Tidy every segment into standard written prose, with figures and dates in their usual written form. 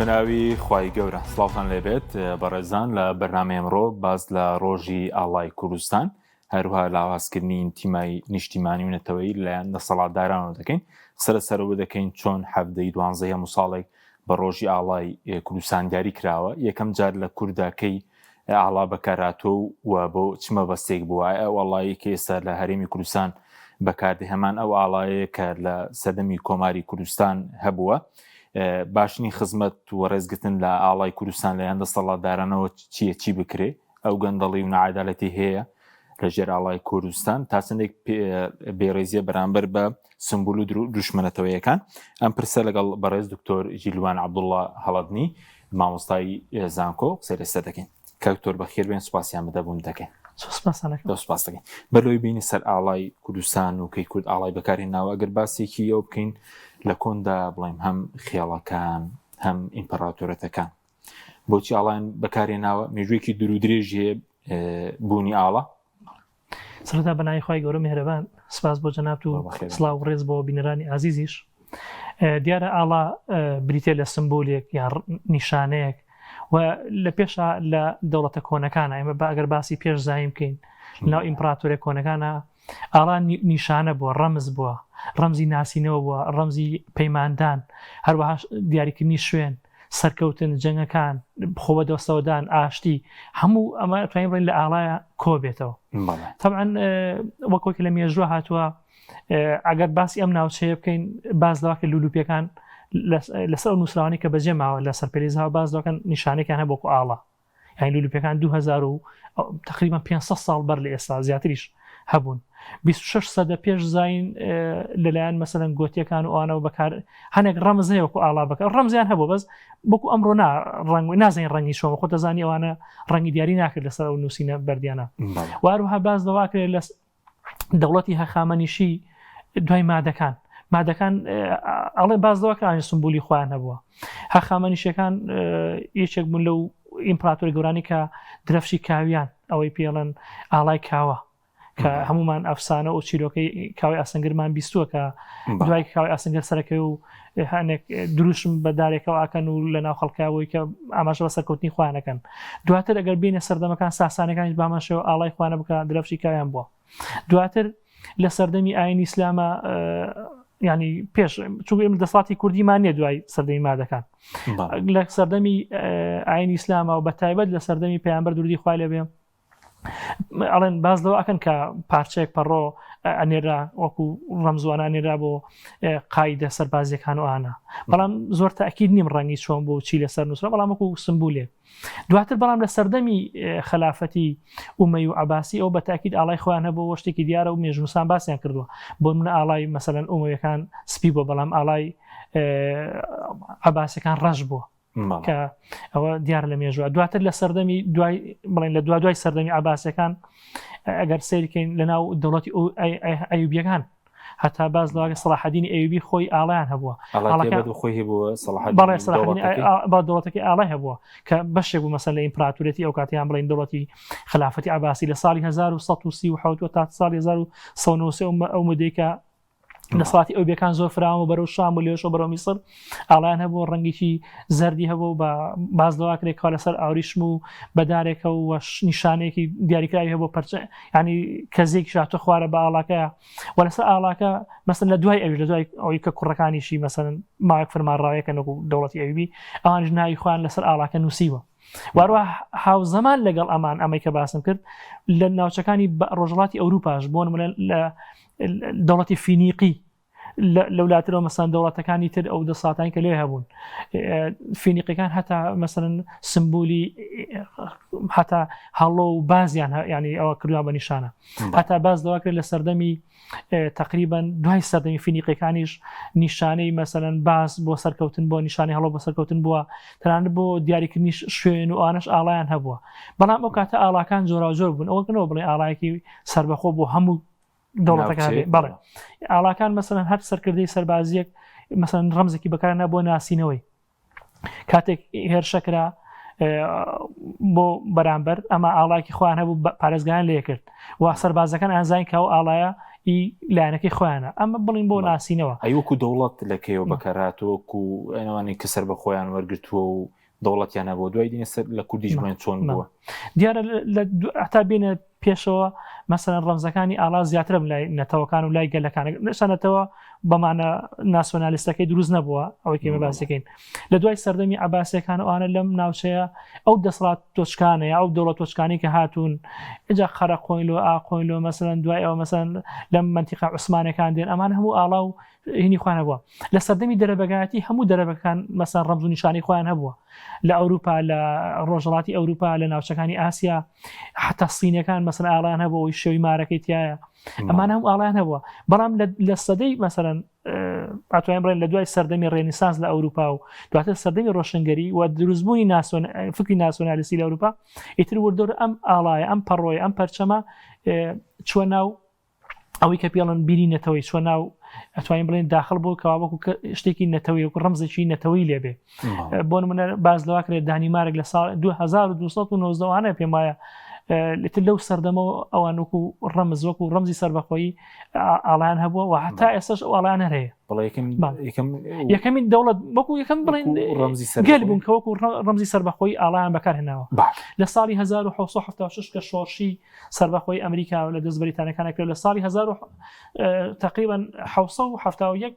بەناوی خوای گەورە سڵاوتان لێبێت بەڕێزان لە بەرنامەی ئەمڕۆ باس لە ڕۆژی ئاڵای کوردستان هەروها لاوازکردنی ئینتیمای نیشتیمانی و نەتەوەیی لەلایەن دەسەڵاتدارانەوە دەکەین قسە لەسەرەوە دەکەین چۆن حەڤدەی دوانزەی هەموو ساڵێک بە ڕۆژی ئاڵای کوردستان دیاری کراوە یەکەم جار لە کووردا کەی ئاڵا بەکارهاتووە و بۆ چ مەبەستێک بووە ئایا ئەو ئاڵایەی کە ئێستا لە هەرێمی کوردستان بەکاردێ هەمان ئەو ئاڵایەیە کە لە سەردەمی کۆماری کوردستان هەبووە باشترین خزمەت و ڕێزگرتن لە ئاڵای کوردستان لەلایەن دەسەڵاتدارانەوە چییە چی بکرێ ئەو گەندەڵی و نەعادالەتی هەیە لە ژێر ئاڵای کوردستان تا چەندێک بێڕێزیە بەرامبەر بە سمبول و دروشمەنەتەوەیەکان ئەم پرسە لەگەڵ بەڕێز دکتۆر ژیلوان عەبدوڵڵا هەڵەدنی مامۆستای زانکۆ قسەی لەسەر دەکەین کاک دکتۆر بەخێر بێن سوپاسیان بدە بوون دەکەین سپاس دەکەین بەلۆی بینی سەر ئاڵای کوردستان و کەی کورد ئاڵای بەکارهێناوە ئەگەر باسێکی ئەو بکەین لە کۆندا بڵێم هەم خێڵەکان هەم ئیمپراتۆرەتەکان بۆچی ئاڵایان بەکارهێناوە مێژوویەکی دوور و درێژی هەیە بوونی ئاڵا سەرەتا بە ناوی خوای گەورە میهرەبان سپاس بۆ جەنابت و سڵاو و ڕێز بۆ بینەرانی ئازیزیش دیارە ئاڵا بریتە لە سمبولێک یان نیشانەیەک و لە پێشا لە دەوڵەتە کۆنەکانە ئێمە بە ئەگەر باسی پێش زایین بکەین ناو ئیمپراتۆرە کۆنەکانە ئاڵا نیشانە بووە، ڕەمز بووە، ڕەمزی ناسینەوە بووە، ڕەمزی پەیماندان، هەروەها دیاریکردنی شوێن، سەرکەوتن، جەنگەکان، خۆبەدەستەوەدان، ئاشتی، هەموو ئەمە ئەتوانین بڵێین لە ئاڵایە کۆ بێتەوە. تەبعەن وەک وەک لە مێژووە هاتووە ئەگەر باسی ئەم ناوچەیە بکەین باس لەوە کە لولوپیەکان لەسەر ئەو نووسراوانەی کە بەجێ ماوە لە سەرپێلی زەهاو باس لەوەکەن نیشانێکیان هەبوو وەکو ئاڵا. یانی لولوپیەکان 2000 و تقریبا 500 ساڵ بەر لە ئێستا زیاتریش هەبوون 26 سەدە پێش زین لەلایەن مەسەرەن گۆتیەکان و ئەوانەوە بەکار هەنێک ڕەمز هەیە وەکو ئاڵا بەکە ڕەمزیان هەبوو بەس بۆکو ئەمڕۆ نا ڕەنگ نازانین ڕەنگی چۆن خۆ دەزانی ئەوانە ڕەنگی دیاری ناکرد لەسەر ئەو نووسینە بەردیانە واروها باز لەواکرێت لە دەوڵەتی هەخامەنیشی دوای مادەکان مادەکان ئەڵێ باز لەوەکانی سمبولی خۆیان هەبووە هەخامەنیشەکان یەکێک بوون لەو ئیمپراتۆری گەورانی کە درەفشی کاویان ئەوەی پێڵەن ئاڵای کاوە کە هەمومان ئەفسانە و چیرۆکەی کاوی ئاسنگرمان بیستووە کە دوای کاوی ئاسنگەر سەرەکەی و هەنێک دروشم بە دارێکەوە ئاکەن و لە ناو خەڵکاوەی کە ئاماژە بە سەرکەوتنی خۆیانەکەن دواتر ئەگەر بینە سەردەمەکان ساسانەکانیش بامانشەوە ئاڵای خوانە بکە درەفشی کاویان بووە دواتر لە سەردەمی ئاینی ئیسلامە ینی پێش چونکە ئێمە دەسەڵاتی کوردیمان نییە دوای سەردەمی مادەکان لە سەردەمی ئاینی ئیسلامە و بە تایبەت لە سەردەمی پەیامبەر دروودی خوای لێبێ ئەڵێن باز لەوە ئەکەن کە پارچەیەک پەڕۆ ئەنێرا وەکو ڕەمزوانە ئەنێرا بۆ قایدە سەربازیەکان و ئانا بەڵام زۆر تاکید نیم ڕەنگی چۆن بۆ چی لەسەر نووسرا بەڵام وەکو سمبولێک دواتر بەڵام لە سەردەمی خەلافەتی ئومەی و عباسی ئەو بە تاکید ئاڵای خۆیان هەبوو شتێکی دیارە و مێژنووسان باسییان کردووە بۆ منە ئاڵای مەسەلەن ئومەویەکان سپی بووە بەڵام ئاڵای عباسەکان ڕەش بووە کە ئەوە دیار لە مێژوە دواتر لە سەردەمی دوای بڵێن لە دوا دوای سەردەمی عباسەکان ئەگەر سیرکەین لە ناو دەوڵەتی ئەیوبیەکان هەتا باز لەواگە سەڵاحەدینی ئەیوبی خۆی ئاڵیان هەبووە خۆی هەبووە بەڵێ دەوڵەتەکەی ئاڵای هەبووە کە بەشێک بوو مەسەن لە ئیمپراتورەتی ئەو کاتیان بڵین دەوڵەتی خلافەتی عباسی لە ساڵی 1937 تا ساڵی 1993 ئەو مدەیکە دەسەڵاتی ئەوبیەکان زۆر فراوان و بەرەو شام و لێشەوە بەرەو میسر ئاڵیان هەبوو ڕەنگێکی زەردی هەبوو بە باز لەواکرێک کە لەسەر ئاوریشم و بەدارێکە و نیشانەیەکی دیاریکراوی هەبوو پەرچە ینی کەزێکی شاتۆ خوارە بە ئاڵاکەیە و لەسەر ئاڵاکە مەسن لە دوای ئەوی لە دوای ئەوەی کە کوڕەکانیشی مەسەن ماوەک فەرمانڕاویەکەن وەکو دەوڵەتی ئەوبی ئەوانش ناوی خۆیان لەسەر ئاڵاکە نووسیوە واروە هاوزەمان لەگەڵ ئەمان ئەمەی کە باسم کرد لە ناوچەکانی ڕۆژهەڵاتی ئەوروپاش بۆ نمونە لە دەوڵەتی فینیقی لەولاترەوە مەسان دەوڵەتەکانی تر ئەو دەساتانی کە لێ هەبوون فینیقەکان هەتا مەسەن سمبولی هەتا هەڵۆ و بازیان ینی ئەوە کردوان بە نیشانە هەتا باز لەوە کرد لە سەردەمی تقریبا دوای سەردەمی فینیقەکانیش نیشانەی مەسەلەن باز بۆ سەرکەوتن بۆ نیشانی هەڵۆ بۆ سەرکەوتن بووە تەنانەت بۆ دیاریکردنی شوێن و ئانەش ئاڵایان هەبووە بەڵام ئەو کاتە ئاڵاکان جۆراوجۆر بوون ئەوە کنەوە بڵێ ئاڵایەکی سربەخۆ بۆ هەموو دەوڵەتەکان بەڵێ ئاڵاکان مەسەلەن هەر سەرکردەی سەربازیەک مەسەلەن ڕەمزێکی بەکارنا بۆ ناسینەوەی کاتێک هێرشە کرا بۆ بەرامبەر ئەمە ئاڵایکی خۆیان هەبوو پارێزگایان لێ کرد و سەربازەکان ئازین کە ئەو ئاڵایە ئی لایەنەکەی خۆیانە ئەمە بڵین بۆ ناسینەوە. ئەی وەکو دەوڵەت لە کەیەوە بەکارهاتووە وەکو ئەوانەی کە سەربەخۆیان وەرگرتووە و دەوڵەتیان هەبووە دوای دینە سەر لە کوردیش بڵێن چۆن بووە؟ دیارە لە هەتا بێنە پێشەوە مەسەلەن ڕەمزەکانی ئاڵا زیاترم لای نەتەوەکان و لای گەلەکان ئێستا نەتەوە بەمانە ناسۆنالیستەکەی دروست نەبووە ئەوەی کە ئێمە باسەکەین لە دوای سەردەمی عەباسیەکان ئەوانە لەم ناوچەیە ئەو دەسەڵات تۆچکانەیە ئەو دەوڵەت تۆچکانی کە هاتوون ئینجا قەرەقۆینلۆ ئاقۆینلۆ مەسەلەن دوای ئەوە مەسەلەن لەم مەنتیقە عوسمانەکان دێن ئەمان هەموو ئاڵا و هینی خۆیان هەبووە لە سەردەمی دەرەبەگایەتی هەموو دەرەبەکان مەسەن ڕەمز و نیشانەی خۆیان هەبووە لە ئەوروپا لە ڕۆژهەڵاتی ئەوروپا لە ناوچەکانی ئاسیا حتا سینەکان مەسەن ئاڵیان هەبوو ئەوی شێوی مارەکەی تایە ئەمان هەموو ئاڵیان هەبووە بەڵام لە سەدەی مەسەرەن ئەتوانین بڵێن لە دوای سەردەمی ڕێنیسانس لە ئەوروپا و دواتر سەردەمی ڕۆشنگەری و دروستبوونی ناسۆن فکری ناسۆنالیستی لە ئەوروپا ئیتر وردور ئەم ئاڵایە ئەم پەڕۆیە ئەم پەرچەمە چوە ناو ئەوەی کە پێڵن بیری نەتەوەی چوە ناو ئەتوانین بڵێن داخل بۆ کەوا وەکو شتێکی نەتەوەی وەکو ڕەمزێکی نەتەوەی لێبێ بۆ نمونە باز لەوا کرێت دانیمارک لە ساڵ 2290 وانە پێم وایە لتر لەو سەردەمەوە ئەوان وەکو ڕەمز وەکو ڕەمزی سەربەخۆیی ئاڵیان هەبووە و هەتا ئێستاش ئەو ئاڵیان هەر هەیە یەکەمین دەوڵەت وەکو یەکەم بڵێن ڕەمزی گەل بوون کە وەکو ڕەمزی سەربەخۆی ئاڵیان بەکارهێناوە لە ساڵی 1976 کە شۆڕشی سەربەخۆی ئەمریکا لە دەست بەریتانەکان کرد لە ساڵی 1000 تقریبا 1971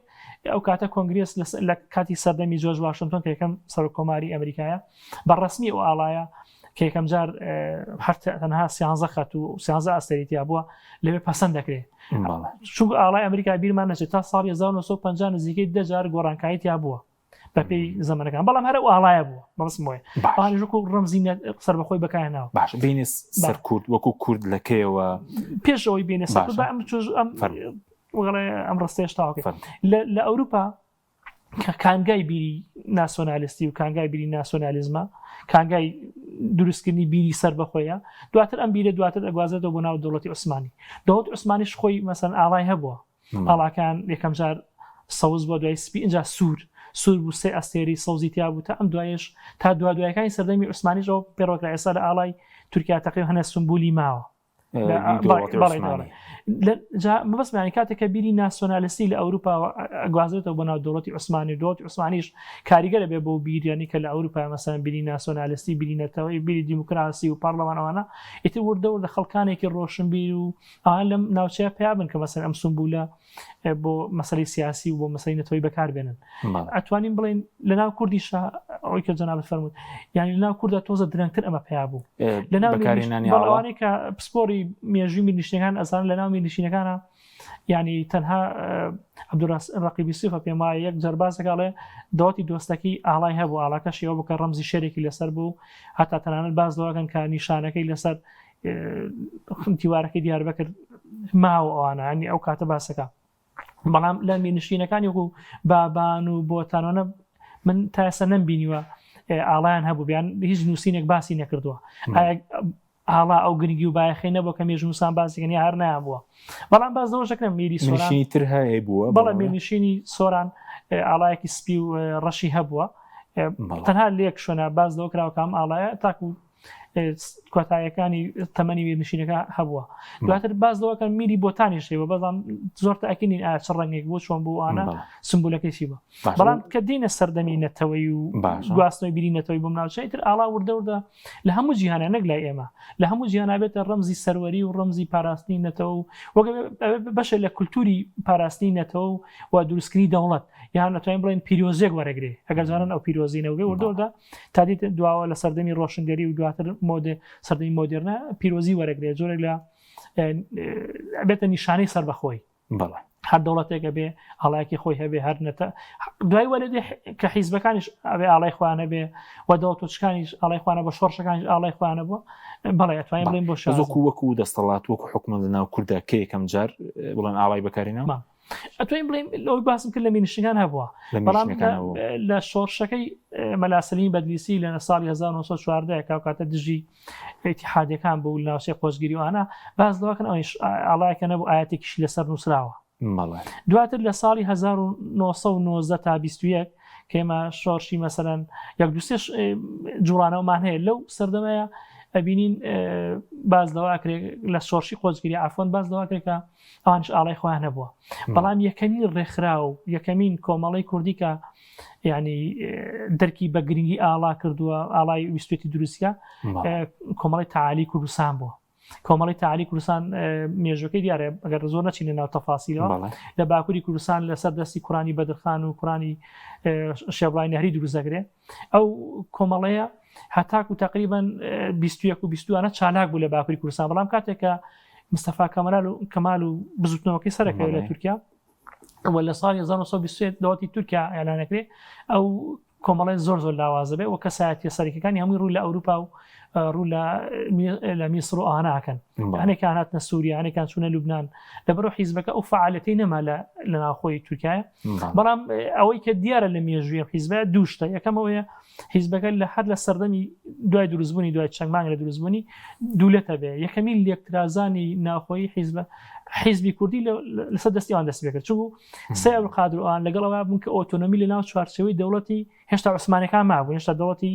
ئەو کاتە کۆنگرێس لە کاتی سەردەمی جۆرج واشنتۆن کە یەکەم سەرۆک کۆماری ئەمریکایە بە ڕسمی ئەو ئاڵایە کە یەکەم جار هەر تەنها سیانزە خەت و سیانزە ئەستێری تیا بووە لەوێ پەسەند دەکرێت چونکە ئاڵای ئەمریکا بیرمان نەچێت تا ساڵی 1950 نزیکەی دەجار گۆڕانکاری تیا بووە بەپێی زەمەنەکان بەڵام هەر ئەو ئاڵایە بووە بەڵسم وایە ئەوانیش وەکو ڕەمزی سەربەخۆی بەکارهێناوە باش بینە سەر کورد وەکو کورد لە کەیەوە پێش ئەوەی بینە سەر کورد با ئەم چۆ ئەم ئەم ڕستەیەش تاوەکەی لە ئەوروپا کە کانگای بیری ناسۆنالیستی و کانگای بیری ناسۆنالیزمە کانگای دروستکردنی بیری سەر بەخۆیە دواتر ئەم بیرە دواتر ئەگوازێتەوە بۆ ناو دەوڵەتی عوسمانی دەوڵەتی عوسمانیش خۆی مەسەن ئاڵای هەبووە ئاڵاکان یەکەم جار سەوز بووە دوای سپی ئینجا سوور سوور بوو سێ ئەستێرەی سەوزی تیا بوو تا ئەم دوایەش تا دوا دوایەکانی سەردەمی عوسمانیش ئەوە پێڕۆکرا ئێستا لە ئاڵای تورکیا تەقریبا هەنە سمبولی ماوە مەبەستمانی کاتێک کە بیری ناسۆنالیستی لە ئەوروپا گوازێتەوە بۆ ناو دەوڵەتی عوسمانی و دەوڵەتی عوسمانیش کاریگەرە بێ بۆ بیریانی کە لە ئەوروپا مەسەن بیری ناسۆنالیستی بیری نەتەوەی بیری دیموکراسی و پەرلەمانەوانە ئیتر وردە وردە خەڵکانێکی ڕۆشنبیر و ئەوان لەم ناوچەیە پیا بن کە مەسەن ئەم سمبولە بۆ مەسەلەی سیاسی و بۆ مەسەلەی نەتەوەی بەکار بێنن ئەتوانین بڵێن لە ناو کوردیشا ئەوەی کە جەنابت فەرمووت یعنی لە ناو کووردا تۆزە درەنگتر ئەمە پیا بوو لە ناو ئەوانەی کە پسپۆری مێژووی میرنشینەکان ئەزان لە ناو میرنشینەکانە ینی تەنها عبدڕاست ڕقیبی سیفە پێم وایە یەک جەربازەکەڵێ دەوەتی دۆستەکەی ئاڵای هەبوو ئاڵاکەشیەوە بکە ڕەمزی شێرێکی لەسەر بوو هەتا تەنانەت باز لەوەکەن کە نیشانەکەی لەسەر دیوارەکەی دیاربەکر ماوە ئەوانە ینی ئەو کاتە باسەکە بەڵام لە مینشینەکانی وەکو بابان و بۆتانۆنە من تا ئێستا نەمبینیوە ئاڵایان هەبوو بیان هیچ نووسینێک باسی نەکردووە ئاڵا ئەو گرنگی و بایەخی نەبوو کە مێژنووسان باسیکەن یا هەر نایان بووە بەڵام باز لەوەش دەکرێن میری سۆران تر هەیە بووە بەڵێ میرنشینی سۆران ئاڵایەکی سپی و ڕەشی هەبووە تەنها لێک شوێنە باز لەوە کراوە کام ئاڵایە تاکو کۆتایەکانی تەمەنی میرنشینەکە هەبووە دواتر باز لەوەکەن میری بۆتانیش هەیە بەڵام زۆر تاکینین ئایا چ ڕەنگێک بۆ چۆن بوو ئانا سمبولەکەی چی بوو بەڵام کە دینە سەردەمی نەتەوەی و گواستنەوەی بیری نەتەوەی بۆم ناوچەی تر ئاڵا وردە وردە لە هەموو جیهانە نەک لای ئێمە لە هەموو جیهانا بێتە ڕەمزی سەروەری و ڕەمزی پاراستنی نەتەوە و وەک بەشێک لە کولتوری پاراستنی نەتەوە و دروستکردنی دەوڵەت یان ئەتوانین بڵێن پیرۆزێک وەرەگرێ ئەگەر جاران ئەو پیرۆزی نەبێ وردە وردە تا دیت دواوە لە سەردەمی ڕۆشنگەری و دواتر مۆدێ سەردەمی مۆدێرنە پیرۆزی وەرەگرێ جۆرێک لە بێتە نیشانەی سەربەخۆی بەڵێ هەر دەوڵەتێک ئەبێ ئاڵایەکی خۆی هەبێ هەر نەتە دوای وەلێ دێ کە حیزبەکانیش ئەبێ ئاڵای خۆیان هەبێ و دەوڵەتۆچکانیش ئاڵای خۆیانە بە شۆڕشەکانیش ئاڵای خۆیانە بووە بەڵێ ئەتوانین بڵێین بۆ شێوازە وەکو وەکو دەستەڵات وەکو حکومەت لە ناو کووردا کە یەکەم جار بڵێن ئاڵای بەکارینەوە ئەتوانین بڵێین لەوەی باسم کرد لە مینشنەکان هەبووە بەڵام لە شۆڕشەکەی مەلا سەلیم بەدلیسی لە ساڵی 1914 کە کاتە دژی ئیتیحادیەکان بوو لە ناوچەی قۆچگیری وانە باس لەوەکەن ئەویش ئاڵایەکە نەبوو ئاەتێکیشی لەسەر نووسراوە دواتر لە ساڵی 1990 تا 21 کە ئێمە شۆڕشی مەسەلەن یەک دوو سێ جوڵانەوەمان هەیە لەو سەردەمەیە. ئەبینین باز لەوە کرێ لە شۆڕشی قۆچگری عفوەن باز لەوە کرێ کە ئەوانش ئاڵای خۆیان هەبووە بەڵام یەکەمین ڕێکخرا و یەکەمین کۆمەڵی کوردی کە ینی دەرکی بە گرنگی ئاڵا کردووە ئاڵای ویستێتی دروستە کۆمەڵی تەعالی کوردستان بووە کۆمەڵی تەعالی کوردستان مێژوەکەی دیارە ئەگەر زۆر نەچینە ناو تەفاسیلەوە لە باکووری کوردستان لەسەر دەستی کوڕانی بەدرخان و کوڕانی شێبڵای نەهری دروست دەکرێت ئەو کۆمەڵەیە هەتاکو تقریبا 21 و 22 چالاک بوو لە باکووری کوردستان بەڵام کاتێک کە مستەفا کەمال و کەمال و بزوتنەوەکەی سەرەکەوێت لە تورکیا و لە ساڵی 1923 دەوڵەتی تورکیا ئەلانەکرێ ئەو کۆمەڵی زۆر زۆر لاوازە بێ و کەسایەتیە سەرەکیەکانی هەمووی ڕوو لە ئەوروپا و ڕوو لە میسر و ئەوانە ئەکەن هەنێکان هاتنە سووریا هەنێکان چوونە لوبناان لەبەرو حیزبەکە ئەو فعالەتی نەما لە لە ناوخۆی تورکایە بەڵام ئەوەی کە دیارە لە مێژووی حیزبە دووشتە یەکەمەوەیە حیزبەکە لە هەر لە سەردەمی دوای دروستبوونی دوای چەند مانگ لە دروستبوونی دوولەتە بێ یەکەمین لێکترازانی ناوخۆی حیزبە حیزبی کوردی لەسەر دەستی ئەوان دەست پێکرد چونکو سێ ئەبولقادر ئەوان لەگەڵ ئەوە بوون کە ئۆتۆنۆمی لە ناو چوارچێوەی دەوڵەتی هێشتا عوسمانەکان مابوون هێشتا دەوڵەتی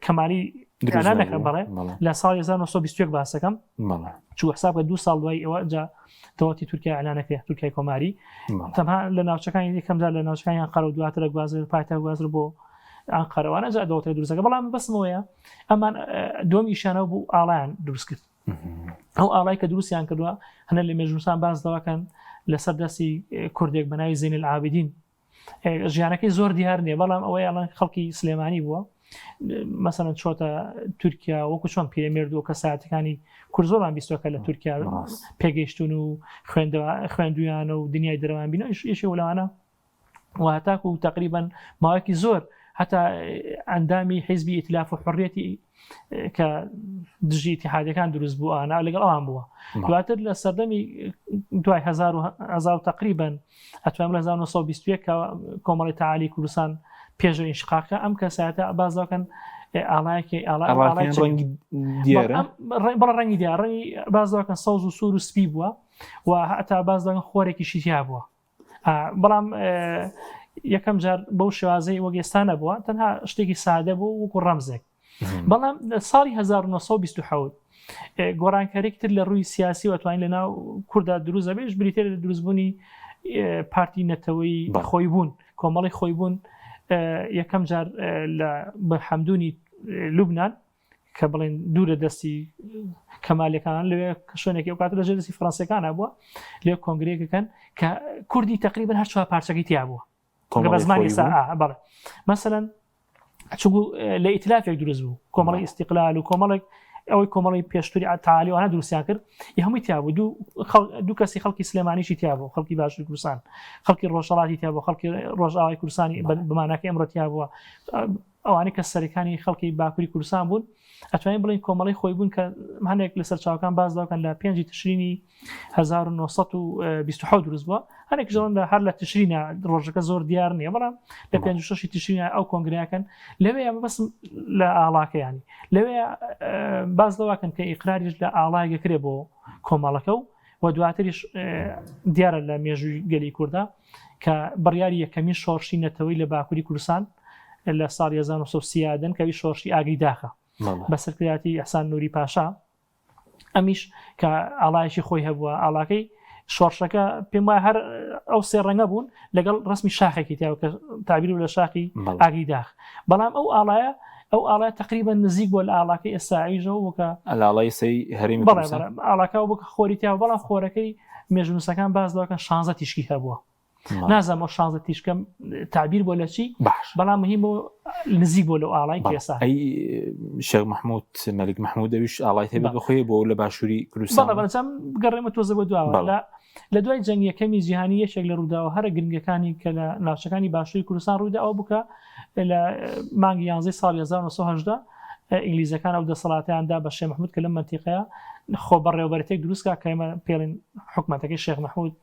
کەمالی دروست نەکرد بەڵێ لە ساڵی 1921 باسەکەم چوو حساب کە دوو ساڵ دوای ئەوە جا دەوڵەتی تورکیا ئەلانەکرێت تورکیای کۆماری تەنها لە ناوچەکانی یەکەمجار لە ناوچەکانی ئەنقەرە و دواتر گوازر پایتەخت گوازر بۆ ئەنقەرەوانە جا دەوڵەتی دروستەکە بەڵام بەسمەوەیە ئەمان دوم ئیشانە بوو ئاڵیان دروست کرد ئەو ئاڵای کە دروستیان کردووە هەنە لە مێژنووسان باس دەوەکەن لەسەر دەستی کوردێک بە ناوی زین العابدین ژیانەکەی زۆر دیار نییە بەڵام ئەوەی ئەڵەن خەڵکی سلێمانی بووە مەسەن چۆتە تورکیا وەکو چۆن پیرەمێرد و کەساتەکانی کورد زۆرمان بیستۆکە لە تورکیا پێگەیشتون و خوێندویانە و دنیای دەرەوان بینە یشی وەلوانە و هەتاکو و تقریبان ماوەیەکی زۆر هەتا ئەندامی حیزبی ئیتلاف و حڕیەتی کە دژی ئیتحادەکان دروست بوو ئانا لەگەڵ ئەوان بووە دواتر لە سەردەمی دوای هزار تقریبا ئەتوانم لە 1920 کە کۆمەڵی تەعالی کوردستان پێش ئینشقاقە ئەم کەسایەتە باز دەکەن ئاڵایەکی ئاڵای ڕەنگی دیارە بەڵێ ڕەنگی دیار ڕەنگی باز دەکەن سەوز و سوور و سپی بووە و هەتا باز دەکەن خۆرێکیشی تیا بووە بەڵام یەکەم جار بەو شێوازەی وەک ئێستا نەبووە تەنها شتێکی سادە بوو وەکو ڕەمزێک بەڵام لە ساڵی 1927 گۆڕانکاریک تر لە ڕووی سیاسی و توانین لە ناو کووردا دروست دەبێش بریتە لە دروستبوونی پارتی نەتەوەی خۆی بوون کۆمەڵی خۆی بوون یەکەم جار لە بەحەمدونی لوبناان کە بڵێن دوورە دەستی کەمالەکان لەوێ کە شوێنێکی ئەو کاتە لەژێر دەستی فڕەنسیەکانە بووە لێ کۆنگرێکەکەن کە کوردی تقریبا هەر چوار پارچەکەی تیا بووە بە زمانی بەڵێ مەسەلەن چونکو لە ئیتلافێک دروست بوو کۆمەڵی ئیستیقلال و کۆمەڵێک ئەوەی کۆمەڵی پێشتری تالیوانە دروستیان کرد ی هەمووی تیا بوو دوو کەسی خەڵکی سلێمانیشی تیا بوو خەڵکی باشوری کوردستان خەڵکی ڕۆژهەڵاتی تیا بوو خەڵکی ڕۆژئاوای کوردستانی بمانەکە ئەمڕۆ تیا بووە ئەوانەی کە سەرەکانی خەڵکی باکوری کوردستان بوون ئەتوانین بڵین کۆمەڵی خۆی بوون کە هەندێک لە سەرچاوەکان باس داکەن لە پێنجی تشرینی 1927 دروست بووە هەندێک ژڵن لە هەر لە تشرینە ڕۆژەکە زۆر دیار نییە بەڵام لە 56 تشرینە ئەو کۆنگریاکەن لەوێ بەسم لە ئاڵاکەیانی لەوێ باز لەواکەن کە ئیقراریش لە ئاڵایگەکرێ بۆ کۆمەڵەکە و و دواتریش دیارە لە مێژووی گەلی کووردا کە بڕیاری یەکەمین شۆڕشی نەتەوەی لە باکووری کوردستان لە ساڵی 1930 دەن کەوی شۆڕشی ئاگری داخە بە سەرکردایەتی ئیحسان نوری پاشا ئەمیش کە ئاڵایەکی خۆی هەبووە ئاڵاکەی شۆڕشەکە پێم وایە هەر ئەو سێ ڕەنگە بوون لەگەڵ ڕسمی شاخێکی تیا کە تعبیر لە شاخی ئاگری داخ بەڵام ئەو ئاڵایە ئەو ئاڵای تقریبا نزیک بۆ لە ئاڵاکەی ئێستا ئەویشەوە وەکە ئەلاڵای سەی هەرێمی ئاڵاکە وەکە خۆری تیا بەڵام خۆرەکەی مێژونووسەکان باس لەوەکەن شانزە تیشکی هەبووە نازانم ئەو شانزە تیشکەم تعبیر بۆ لە چی باش بەڵام مهم بۆ نزیک بۆ لەو ئاڵای کێسا ئەی شێخ مححمود مەلیک مححمود ئەویش ئاڵای هەبێت بەخۆی بۆ لە باشووری کوردستان بەڵام بگەڕێمە تۆزە بۆ دواوە لە لە دوای جەنگ یەکەمی جیهانی یەکێک لە ڕووداوە هەرە گرنگەکانی کە لە ناوچەکانی باشووری کوردستان ڕوویدا ئەوە بوو کە لە مانگی یانزەی ساڵی 1918 ئینگلیزەکان ئەو دەسەڵاتیان دا بە شێخ محمود کە لەم مەنتیقەیە خۆ بەڕێوەبەرێتێک دروستکا کە ئێمە پێڵین حکومەتەکەی شێخ محمود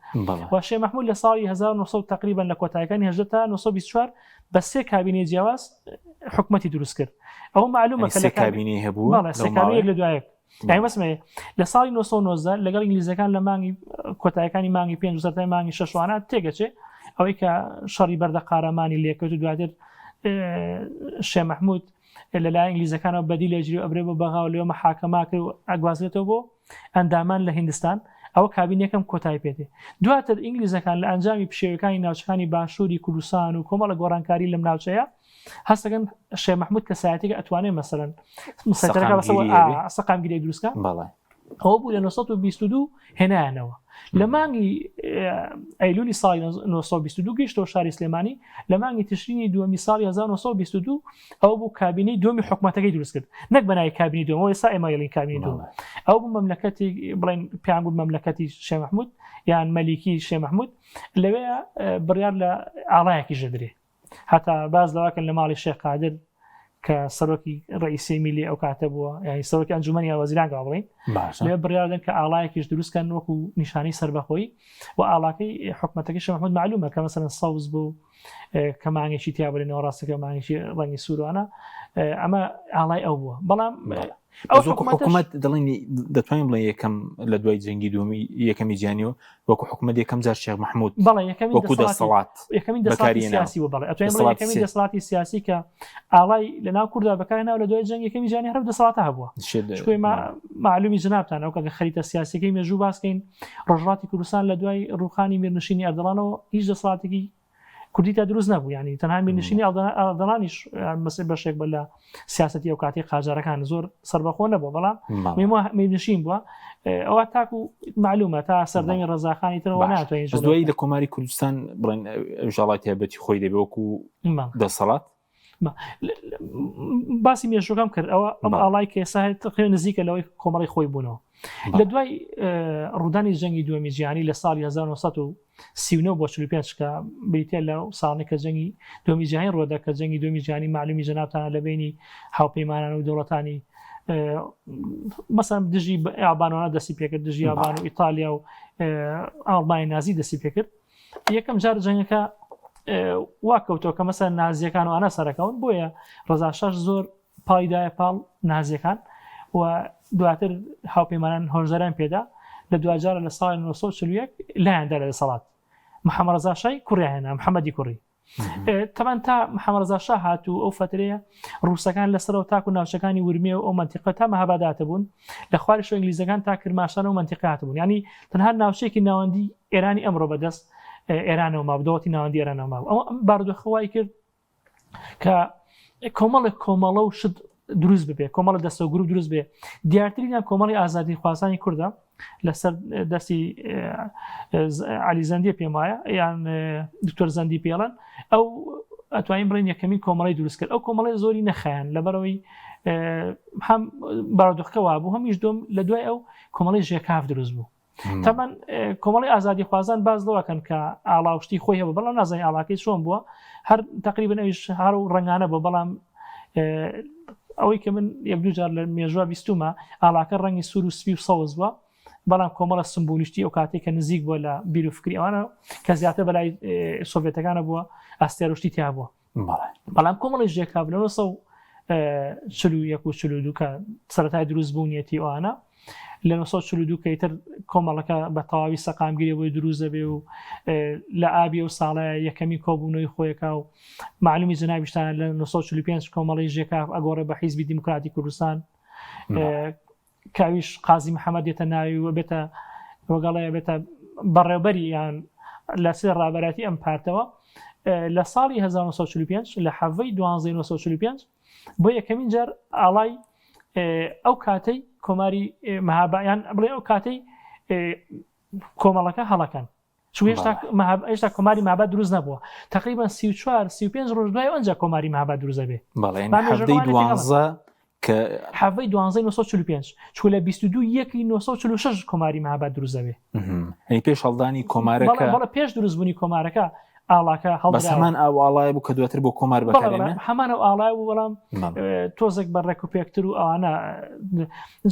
و شێخ محمود لە ساڵی 1900 تقریبا لە کۆتایەکانی 18 تا 1924 بە سێ کابینەی جیاواز حکومەتی دروست کرد ئەو معلومە کە لە کابینەی هەبوو بەڵێ سێ کابینەیەک لە دوایەک یانی بەسمە لە ساڵی 1990 لەگەڵ ئینگلیزەکان لە مانگی کۆتایەکانی مانگی پێنج و سەرەتای مانگی شەشوانە تێگەچێ ئەوەی کە شەڕی بەردە قارەمانی لێکەوت و دواتر شێ مححمود. لەلایەن ئینگلیزەکانەوە بەدیل ئەگیرێ و ئەبرێ بۆ بەغا و لەوێ مەحاکەمە ئەکرێ و ئەگوازرێتەوە بۆ ئەندامان لە هیندستان، ئەوە کابینی یەکەم کۆتایی پێ دێ. دواتر ئینگلیزەکان لە ئەنجامی پشێویەکانی ناوچەکانی باشووری کوردستان و کۆمەڵە گۆڕانکاری لەم ناوچەیە هەست دەکەن شێخ مەحموود کەسایەتێکە ئەتوانێ مەسەلەن سەیتەرەکە بەسەر سەقامگیری هەبێ. سەقامگیری دروست کە. بەڵێ. ئەوە بوو لە 922 هێنایانەوە لە مانگی ئەیلولی ساڵی 922 گەیشتەوە شاری سلێمانی لە مانگی تشرینی دووەمی ساڵی 1922 ئەو بوو کابینەی دووەمی حکومەتەکەی دروست کرد نەک بەناوی کابینی دووەم ئێستا ئێمە یڵین کابینی دووەم ئەو بوو مەملەکەتی بڵێن پێیان گوت مەملەکەتی شێخ مەحمود یان مەلیکی شێخ مەحمود لەوێ بڕیار لە ئاڵایەکی ژەدرێ هەتا باس لەوەکەن لە ماڵی شێخ قادر کە سەرۆکی ڕئیسی میلی ئەو کاتە بووە یعنی سەرۆکی ئەنجومەنی وەزیران گا بڵین لێ بڕیاردن کە ئاڵایەکیش دروستکەن وەکو نیشانەی سەربەخۆی و ئاڵاکەی حکومەتەکەی شێخ محمود معلومە کە مەسەلەن سەوز بوو کە مانگێکی تیا بڵێ ناوەڕاستەکە مانگێکی ڕەنگی سوورانە ئەمە ئاڵای ئەو بووە بەڵام ئەو حکوومەت دەڵێنی دەتوانین بڵێ یەکەم لە دوای جەنگی دومی یەکەمی جیانیەوە وەکو حکوومەت یەکەم جار شێخ مححمود بەڵێ یەکەمی وەکو دەسەڵات یەکەمین دەسەڵاتی سیاسی و بەڵێ ئەتوانین بڵێ یەکەمین دەسەڵاتی سیاسی کە ئاڵای لە ناو کووردا بەکارهێناوە لە دوای جەنگ یەکەمی جیهانی هەر دەسەڵاتە هەبووە چونکە معلومی جنابتان ئەو کە خەریتە سیاسەکەی مێژوو باسکەین ڕۆژهەڵاتی کوردستان لە دوای ڕووخانی میرنشینی ئەردەڵانەوە هیچ دەسەڵاتێکی کوردی تا دروست نەبوو ینی تەنها میرنشینی ئەردەڵانیش مەسەی بەشێک بە لە سیاستی ئەو کاتی قاجارەکان زۆر سربەخۆ نەبوو بەڵام میرنشین بووە ئەوە تاکو معلومە تا سەردەمی ڕەزاخانی ترەوە ناتوانین دوایی لە کۆماری کوردستان بڵێن ژاڵای تایبەتی خۆی دەبێ وەکو دەسەڵات باسی مێژوەکەم کرد ئەوە ئەم ئاڵای کە ئێستا تقریبا نزیکە لەوەی کۆمەڵی خۆی بوونەوە لە دوای ڕوودانی جەنگی دووەمی جیهانی لە ساڵی 1939 بۆ 45 کە بریتە لە ساڵی کە جەنگی دووەمی جیهانی ڕوودا کە جەنگی دووەمی جیهانی معلومی جەنابتانە لە بینی هاوپەیمانان و دەوڵەتانی مەسەن دژی ئابانوانە دەستی پێکرد دژی یابان و ئیتالیا و ئاڵمانی نازی دەستی پێکرد یەکەم جار جەنگەکە وا کەوتەوە کە مەسەن نازیەکان و ئەە سەرەکەون بۆیە ڕزاشاش زۆر پایدایە پاڵ نازیەکان و دواتر هاوپەیمانان هۆشداران پێدا لە دواجارە لە ساڵی 1940 لایەندا لە دەسەڵات محەممەد ڕەزا شای کوڕیان هێنا محەممەدی کوڕی تەبعەن تا محەممەد ڕەزا شا هات و ئەو فەترەیە ڕووسەکان لەسەرەوە تاکو ناوچەکانی ورمێ و ئەو مەنتیقە تا مەهاباد هاتبوون لە خواریش ئینگلیزەکان تا کرماشان و مەنتیقە هاتبوون یعنی تەنها ناوچەیەکی ناوەندی ئێرانی ئەمڕۆ بەدەست ئێرانەوە مابوو دەوڵەتی ناوەندی ئێرانەوە مابوو ئەوە ئەم بارودۆخە وای کرد کە کۆمەڵێک کۆمەڵە و شت دروست ببێ کۆمەڵە دەستە و گروپ دروست بێ دیارترینیان کۆمەڵی ئازادی خوازانی کوردە لەسەر دەستی علی زەندیە پێم وایە یان دکتۆر زەندی پێڵەن ئەو ئەتوانین بڵێن یەکەمین کۆمەڵی دروست کرد ئەو کۆمەڵی زۆری نەخایان لەبەرەوەی هەم بارودۆخەکە وابوو هەمیش دۆم لە دوای ئەو کۆمەڵی ژێکاف دروست بوو تەمان کۆمەڵی ئازادی خوازان باز لەوەکەن کە ئاڵاوشتی خۆی هەبوو بەڵام نازانین ئاڵاکەی چۆن بووە هەر تقریبن ئەویش هەر و ڕەنگانە بوو بەڵام ئەوەی کە من یەک دوو جار لە مێژوە بیستومە ئاڵاکە ڕەنگی سوور و سپی و سەوز بووە بەڵام کۆمەڵە سمبولیشتی ئەو کاتێک کە نزیک بووە لە بیر و فکری ئەوانە کە زیاتر بەلای سۆڤێتەکانە بووە ئەستێرۆشتی تیا بووە بەڵام کۆمەڵی ژێکاف لە 1940 و 42 کە سەرەتای دروست بوونیەتی ئەوانە لە 1942 کە ئیتر کۆمەڵەکە بە تەواوی سەقامگیری بۆی دروست دەبێ و لە ئابی ئەو ساڵە یەکەمی کۆبوونەوەی خۆیەکە و معلومی جنابیشتانە لە 1945 کۆمەڵی ژێکاف ئەگۆڕێ بە حیزبی دیموکراتی کوردستان کاویش قازی محەممەد دێتە ناوی و بێتە وەگەڵێ بێتە بەڕێوبەری یان لە سێ ڕابەرایەتی ئەم پارتەوە لە ساڵی 1945 لە حەڤەی 1945 بۆ یەکەمین جار ئاڵای ئەو کاتەی کۆماری مەهابایان بڵێ ئەو کاتەی کۆمەڵەکە هەڵەکەن چون هێشتا هێشتا کۆماری ماباد دروست نەبووە تقریبا 34 35 ڕۆژ دوای ئەنجا کۆماری ماباد دروست دەبێ بەڵێ دوانزە کە حەڤەی دوانزەی 1945 چون لە 22 یەکی 1946 کۆماری ماباد دروست دەبێ ئەی پێش هەڵدانی کۆمارەکە بەڵێ پێش دروستبوونی کۆمارەکە ئاڵاکە هەڵبەس هەمان ئەو ئاڵای بوو کە دواتر بۆ کۆمار بەکارێنە هەمان ئەو ئاڵای بوو بەڵام تۆزێک بە ڕێک و پێکتر و ئەوانە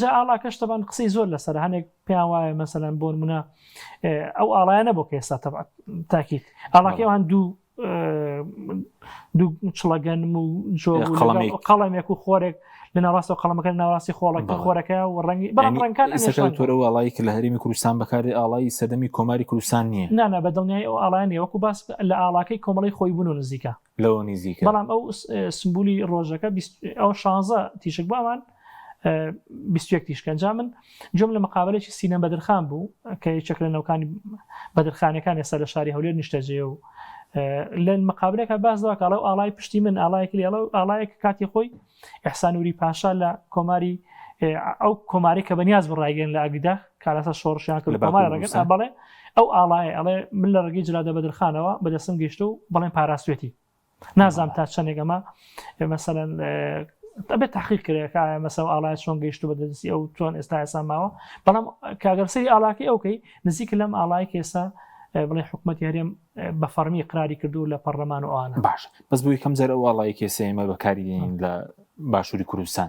جا ئاڵاکەش تەبان قسەی زۆر لەسەر هەنێک پێیان وایە مەسەلەن بۆ نمونە ئەو ئاڵایە نەبوو کە ئێستا تاکیت ئاڵاکەی ئەوان دوو دوو چڵەگەنم و جۆ قەڵەمێک و خۆرێک لە ناوەڕاستەوە قەڵەمەکە لە ناوەڕاستی خۆڵەکە خۆرەکە و ڕەنگی بەڵام ڕەنگەکان ئێستا تۆ ئەو ئاڵای کە لە هەرێمی کوردستان بەکاردێ ئاڵای سەردەمی کۆماری کوردستان نییە نا نا بە دڵنیایی ئەو ئاڵایە نییە وەکو باس لە ئاڵاکەی کۆمەڵەی خۆیبوون و نزیکە لەوە نزیکە بەڵام ئەو سمبولی ڕۆژەکە ئەو 16 تیشک بۆ ئەوان 21 تیشکە جا من گوێم لە مقابلێکی سینەم بەدرخان بوو کە یەکێک لە نەوکانی بەدرخانەکان ئێستا لە شاری هەولێر نیشتەجێ و لە مقابلەکە باس دەوە کاڵە و ئاڵای پشتی من ئاڵایەک لێڵە و ئاڵایەک کاتی خۆی ئەحسانوری پاشا لە کۆماری ئەو کۆماری کە بەنیاز بڕایگەن لە ئەگدا کارەسە شۆڕشیان کرد کۆمار ڕگەن بەڵێ ئەو ئاڵایە ئەڵێ من لە ڕێگەی جلادە بەدرخانەوە بەدەستم گەیشت و بەڵێن پاراستێتی نازانم تا چەندێک ئەمە مەسەلەن ئەبێت تحقیق کرێ کە ئایا مەسەو ئاڵای چۆن گەیشتو بە دەستی ئەو چۆن ئێستا ئێستا ماوە بەڵام کاگەر سەری ئاڵاکەی ئەوکەی نزیک لەم ئاڵای کە ئێستا بڵێ حکوومەتی هەرێم بە فەرمی قراری کردو لە پەرلەمان و ئەوانە باش بەس بۆ یەکەم جار ئەو ئاڵای کێسە ئێمە بەکاری دێنین لە باشووری کوردستان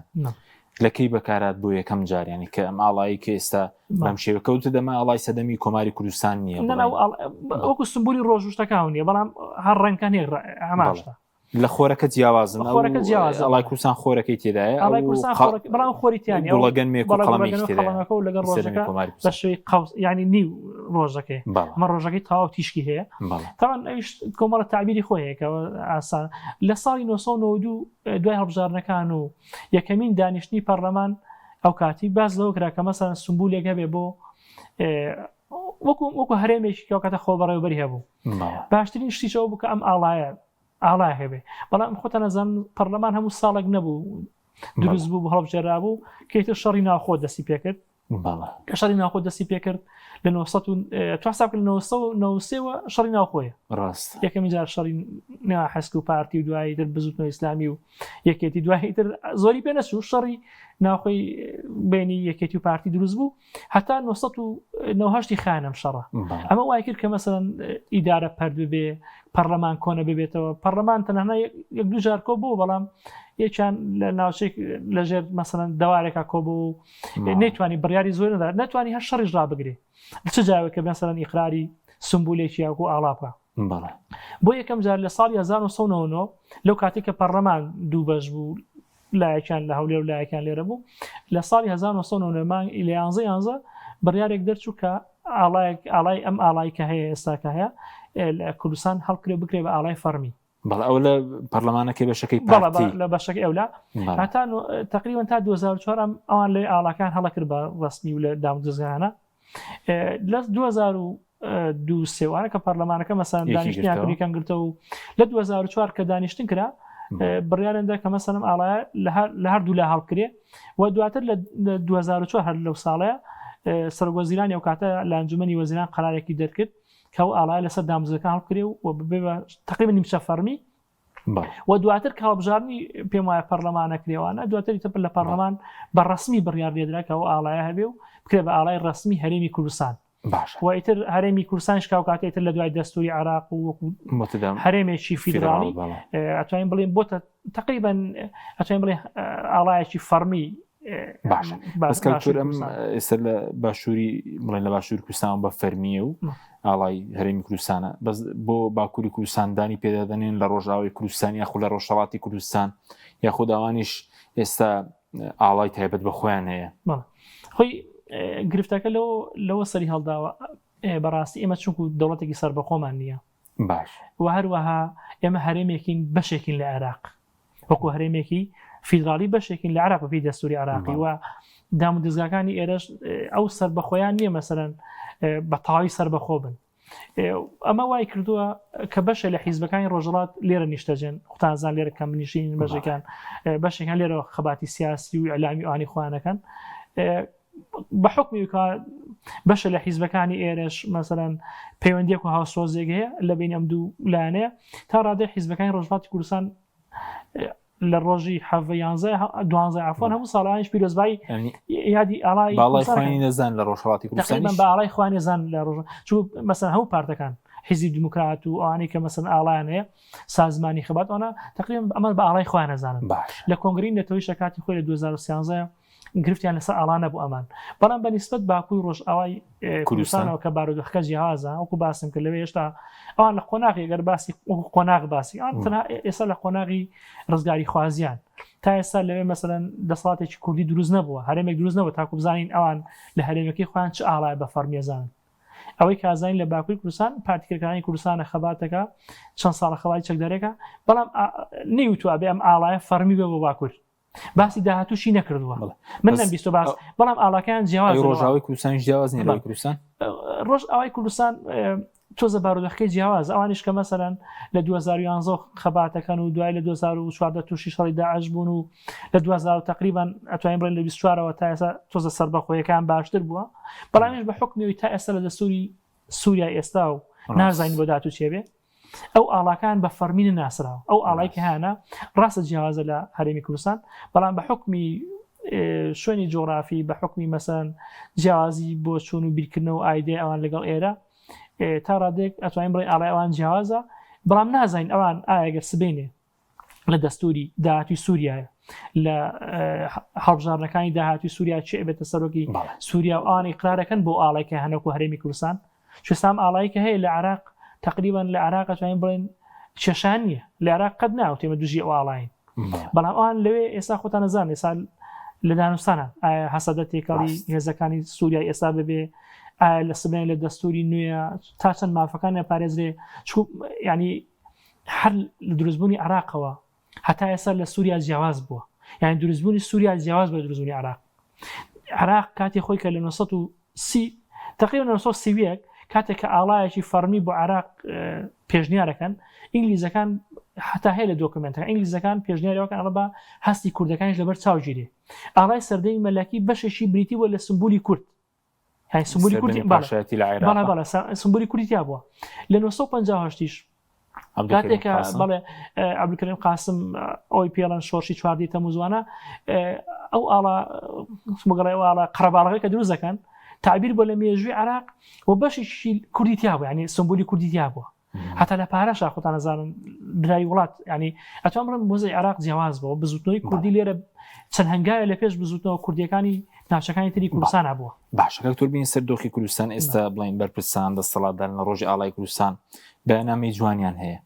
لە کەی بەکارات بۆ یەکەم جار یانی کە ئەم ئاڵایی کە ئێستا بەم شێوە کەوتە دەمە ئاڵای سەدەمی کۆماری کوردستان نییە وەکو سمبولی ڕۆژ شتەکان نیە بەڵام هەر ڕەنگەکان هەماشتا لە خۆرەکە جیاوازن خۆرەکە جیاواز ئاڵای کوردستان خۆرەکەی تێدایە ئاڵای کوردستان بەڵام خۆری تیانە گوڵەگەنمێک و قەڵەمێکی تێدایە لەگەڵ ڕۆژەکە بە شێوەی قەوس یعنی نیو ڕۆژەکەی ئەمە ڕۆژەکەی تەواو تیشکی هەیە تاوان ئەویش کۆمەڵە تعبیری خۆی هەیە کە ئاسان لە ساڵی 1992 دوای هەڵبژاردنەکان و یەکەمین دانیشتنی پەرلەمان ئەو کاتی باس لەوە کرا کە مەسەلەن سمبولێک هەبێ بۆ وەکو وەکو هەرێمێکی کە کاتە خۆ بەڕێوبەری هەبوو باشترین شتیش ئەوە بوو کە ئەم ئاڵایە ئاڵای هەبێ بەڵام خۆتان ئەزانن پەرلەمان هەموو ساڵێک نەبوو دروست بوو هەڵبژێرا بوو کەیتر شەڕی ناوخۆ دەستی پێکرد کە شەڕی ناوخۆ دەستی پێکرد لە 900 تو حساب لە 993ەوە شەڕی ناوخۆیە ڕاست یەکەمی جار شەڕی نێوان حسک و پارتی و دوایی تر بزوتنەوە ئیسلامی و یەکێتی دوایی تر زۆری پێ نەچوو شەڕی ناوخۆی بینی یەکێتی و پارتی دروست بوو هەتا 998 خانم شەڕە ئەمە وای کرد کە مەسەن ئیدارە پەرد ببێ پەرلەمان کۆنە ببێتەوە پەرلەمان تەنها یەک دوو جار کۆ بوو بەڵام یەکیان لە ناوچێک لەژێر مەسەن دەوارێکا کۆ بوو نەیتوانی بڕیاری زۆر نەدا نەتوانی هەر شەڕیش ڕابگرێ چ جاوێک کە مەسەلەن ئیقراری سمبولێکی یاکو ئاڵا بکە بۆ یەکەم جار لە ساڵی 1999 لەو کاتێک کە پەرلەمان دوو بەش بوو لایەکیان لە هەولێر و لایەکیان لێرە بوو لە ساڵی 1999 مانگ لە 11 11 بڕیارێک دەرچوو کە ئاڵایەک ئاڵای ئەم ئاڵای کە هەیە ئێستا کە هەیە لە کوردستان هەڵکرێ بکرێ بە ئاڵای فەرمی بەڵێ ئەوە لە پەرلەمانەکەی بەشەکەی پارتی لە بەشەکەی ئەولا هەتا تقریبا تا 2004 ئەم ئەوان لە ئاڵاکان هەڵەکرد بە ڕسمی و لە دامودەزگانە لە 2002 سێوانە کە پەرلەمانەکە مەسان دانیشتیان کوردیکان گرتەوە و لە 2004 کە دانیشتن کرا بڕیارندا کە مەسەلم ئاڵایە لە هەردوو لا هەڵکرێ و دواتر لە 2004 هەر لەو ساڵەیە سەرۆک وەزیرانی ئەو کاتە لە ئەنجومەنی وەزیران قەرارێکی دەرکرد کە ئەو ئاڵایە لەسەر دامزەکان هەڵبکرێ و ببێ بە تقریبا نیمچە فەرمی و دواتر کە هەڵبژاردنی پێم وایە پەرلەمانە کرێوانە دواتر تەپر لە پەرلەمان بە ڕسمی بڕیار لێدرا کە ئەو ئاڵایە هەبێ و بکرێ بە ئاڵای ڕسمی هەرێمی کوردستان باش و ئیتر هەرێمی کوردستانیش کاوکاتە ئیتر لە دوای دەستوری عراق و وەکو هەرێمێکی فیدراڵی ئەتوانین بڵێن بۆتە تقریبا ئەتوانین بڵێ ئاڵایەکی فەرمی باشە بەس کەلتور ئەم ئێستا لە باشووری بڵێن لە باشوور کوردستان بە فەرمیە و ئاڵای هەرێمی کوردستانە بەس بۆ باکووری کوردستاندانی پێدادەنێن لە ڕۆژاوی کوردستان یاخود لە ڕۆژهڵاتی کوردستان یاخود ئەوانیش ئێستا ئاڵای تایبەت بە خۆیان هەیە خۆی گرفتەکە لەوە لەوە سەری هەڵداوە بەڕاستی ئێمە چونکو دەوڵەتێکی سەربەخۆمان نییە باش و هەروەها ئێمە هەرێمێکین بەشێکین لە عێراق وەکو هەرێمێکی فیدراڵی بەشێکین لە عراق بەپی دەستوری عراقی و دام و دەزگاکانی ئێرەش ئەو سەربەخۆیان نییە مەسەرەن بە تەواوی سەربەخۆ بن ئەمە وای کردووە کە بەشە لە حیزبەکانی ڕۆژهەڵات لێرە نیشتەجێن خوتانزان لێرە کەم نیشین بەشەکان بەشێکان لێرەوە خەباتی سیاسی و ئەلامی ئانی خۆیانەکەن بە حکمی کە بەشە لە حیزبەکانی ئێرەش مەسەرەن پەیوەندیەک و هاوسۆزێک هەیە لە بین ئەم دوو لایەنەیە تا ڕادەی حیزبەکانی ڕۆژهەڵاتی کوردستان لە ڕۆژی حەڤە یانزە دوانزە عفوان هەموو ساڵانیش پیرۆزبایی یادی ئاڵای باڵای خوانی نەزان لە ڕۆژهەڵاتی کوردستان بە ئاڵای خوانی نەزان لە ڕۆژ چوو مەسەن هەموو پارتەکان حیزبی دیموکرات و ئەوانەی کە مەسەن ئاڵایان هەیە سازمانی خەبات ئەوانە تقریبا ئەمە بە ئاڵای خۆیان نەزانن باش لە کۆنگری نەتەوەی شەکاتی خۆی لە 2013. گرفتیان لەسەر ئاڵا نەبوو ئەمان بەڵام بە نیسبەت باکووی ڕۆژئاوای کوردستانەوە کە بارودۆخەکە جیاوازە وەکو باسم کرد لەوێ هێشتا ئەوان لە قۆناغی گەر باسی وەکو قۆناغ باسی ئەوان تەنها ئێستا لە قۆناغی ڕزگاری خوازیان تا ئێستا لەوێ مەسەلەن دەسەڵاتێکی کوردی دروست نەبووە هەرێمێک دروست نەبووە تاکو بزانین ئەوان لە هەرێمەکەی خۆیان چ ئاڵایە بە فەڕمیەزانن ئەوەی کازانین لە باکووری کوردستان پارتی کرێکارانی کوردستانە خەباتەکە چەند ساڵە خەباتی چەکدارێکە بەڵام نەیوتووە بێ ئەم ئاڵایە فەڕمی بێ بۆ باکوور باسی داهاتووشی نەکردووە من نەمبیستۆ باس بەڵام ئاڵاکەیان جیاواز ڕۆژاوای کوردستان جیاواز نیە لەوەی کوردستان ڕۆژ ئاوای کوردستان تۆزە بارودۆخەکەی جیاواز ئەوانیش کە مەسەرەن لە 2011 خەباتەکەن و دوای لە 2014 تووشی شەڕی داعش بوون و لە 2000 تقریبان ئەتوانین بڵێن لە 24ەوە تا ئێستا تۆزە سەربەخۆیەکان باشتر بووە بەڵامیش بە حکمیەوەی تا ئێستا لە دەستوری سووریای ئێستا و نازانین بۆ داهاتوو چێ بێ ئەو ئاڵاکان بە فەرمی نەناسراوە ئەو ئاڵای کە هەیانە ڕاستە جیاوازە لە هەرێمی کوردستان بەڵام بە حکمی شوێنی جۆرافی بە حکمی مەسەن جیاوازی بۆ چوون و بیرکردنەوە ئایدێ ئەوان لەگەڵ ئێرە تا ڕادێک ئەتوانین بڵێ ئاڵای ئەوان جیاوازە بەڵام نازانین ئەوان ئاگەر سبینێ لە دەستوری داهاتوی سووریایە لە هەڵبژاردنەکانی داهاتوی سووریا چێ بێتە سەرۆکی سووریا و ئەوان ئیقرارەکەن بۆ ئاڵای کە هەنەکو هەرێمی کوردستان چسام ئاڵایی کە هەیە لە عراق تقریبان لە عراق توانین بڵێن کێشان نییە لە عراق قەت ناوتێمە دژی ئەو ئاڵاین بەڵام ئەوان لەوێ ئێستا خۆتان نەزان ئێستا لە دانوستانە ئایا هەسەدە تێکەڵی هێزەکانی سووریای ئێستا ببێ ئایا لە سبێن لە دەستوری نوێ تا چەند مافەکانیان پارێزرێ ینی هەر لە دروستبوونی عێراقەوە هەتا ئێستا لە سووریا جیاواز بووە یعنی دروستبوونی سووریا جیاواز بە دروستبوونی عێراق عێراق کاتی خۆی کە لە 930 تقریبا 931 کاتێک کە ئاڵایەکی فەڕمی بۆ عێراق پێشنیارەکەن ئینگلیزەکان حتا هەیە لە دۆکمنتەکە ئینگلیزەکان پێشنیارەکان ئەڵە بە هەستی کوردەکانیش لەبەر چاوگیری ئاڵای سەردەمی مەلەکی بەشێکی بریتی بووە لە سمبولی کورد یانی سمبولی کوردی سەردەمی پاشایەتی لە عێراق بەڵێ بەڵێ سمبولی کوردی تیا بووە لە 958 یش عەبدولکەریم کاتێک کە قاسم بەڵێ عەبدولکەریم قاسم ئەوی پێڵەن شۆرشی چواردەی تەموزوانە ئەو ئاڵا بگەڵێ ئەو ئاڵا قەرەباڵغەی کە دروست دەکەن تعبیر بۆ لە مێژووی عێراق و بەشێکی کوردی تیا بوو یعنی سمبولی کوردی تیا بووە هەتا لە پارەشا خۆتان ئەزانن برای وڵات ینی ئەتوان بڵێم وەزعی عێراق جیاواز بووە بزوتنەوەی کوردی لێرە چەند هەنگاوێ لە پێش بزوتنەوە کوردیەکانی ناوچەکانی تری کوردستان بووە. باشە کاک تۆر بینە سەر دۆخی کوردستان ئێستا بڵین بەرپرسان دەسەڵاتداران لە ڕۆژی ئاڵای کوردستان بەیاننامەی جوانیان هەیە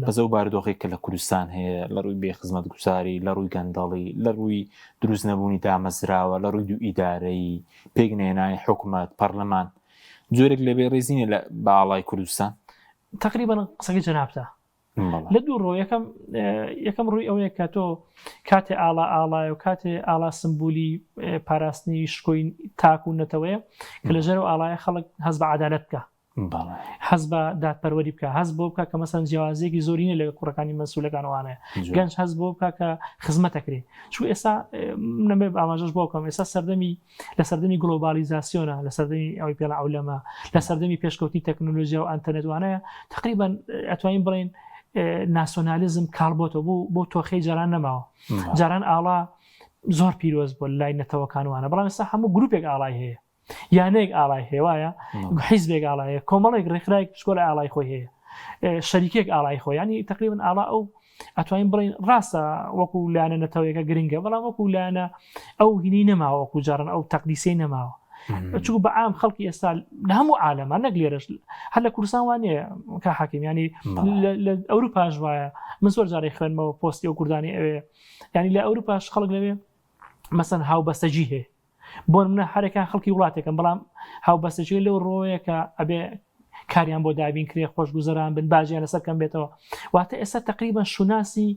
بەس ئەو بارودۆخێک کە لە کوردستان هەیە لە ڕووی بێ خزمەتگوزاری لە ڕووی گەندەڵی لە ڕووی دروست نەبوونی دامەزراوە لە ڕووی دوو ئیدارەی پێک نێنانی حکومەت پەرلەمان جۆرێک لە بێڕێزی نیە لە بە ئاڵای کوردستان؟ تەقریبەن قسەکەی جەنابتە لە دوو ڕوو یەکەم یەکەم ڕووی ئەوەیە کە تۆ کاتێ ئاڵا ئاڵایە و کاتێ ئاڵا سمبولی پاراستنی شکۆی تاک و نەتەوەیە کە لە ژێرەوە ئاڵایە خەڵک هەست بە عەدالەت بکە هەست بە دادپەروەری بکە هەست بۆ بکە کە مەسەن جیاوازیەکی زۆری نیە لەگەڵ کوڕەکانی مەسولەکان وانەیە گەنج هەست بۆ بکە کە خزمەتەکرێ چون ئێستا نەمێ ئاماژەش بۆ بکەم ئێستا سەردەمی لە سەردەمی گلۆبالیزاسیۆنە لە سەردەمی ئەوەی پێڵە عولەمە لە سەردەمی پێشکەوتنی تەکنۆلۆژیا و ئەتەرنێت وانەیە تقریبان ئەتوانین بڵێن ناسۆنالیزم کاڵ بۆتەوە بۆ بۆ تۆخەی جاران نەماوە جاران ئاڵا زۆر پیرۆز بوو لای نەتەوەکان وانە بەڵام ئێستا هەموو گروپێک ئاڵای هەیە یانەیەک ئاڵای هەیە وایە حیزبێک ئاڵای هەیە کۆمەڵێک ڕێکخراوێک پشکۆلە ئاڵای خۆی هەیە شەریکێک ئاڵای خۆی ینی تقریبا ئاڵا ئەو ئەتوانین بڵین ڕاستە وەکو لایەنە نەتەوەیەکە گرنگە بەڵام وەکو لایەنە ئەو هینەی نەماوە وەکو جاران ئەو تەقدیسەی نەماوە چونکە بە عام خەڵکی ئێستا لە هەموو عالەمە نەک لێرەش هەر لە کوردستان وانە کە حاکم ینی لە ئەوروپاش وایە من زۆر جارێک خوێنمەوە پۆستی ئەو کوردانی ئەوێ ینی لە ئەوروپاش خەڵک لەوێ مەسەن هاوبەستەجی هەیە بۆ نمونە هەرێکان خەڵکی وڵاتێکن بەڵام هاوبەستەجی لەو ڕۆیە کە ئەبێ کاریان بۆ دابین کرێ خۆشگوزەران بن باجیان لەسەر کەم بێتەوە واتە ئێستا تقریبا شوناسی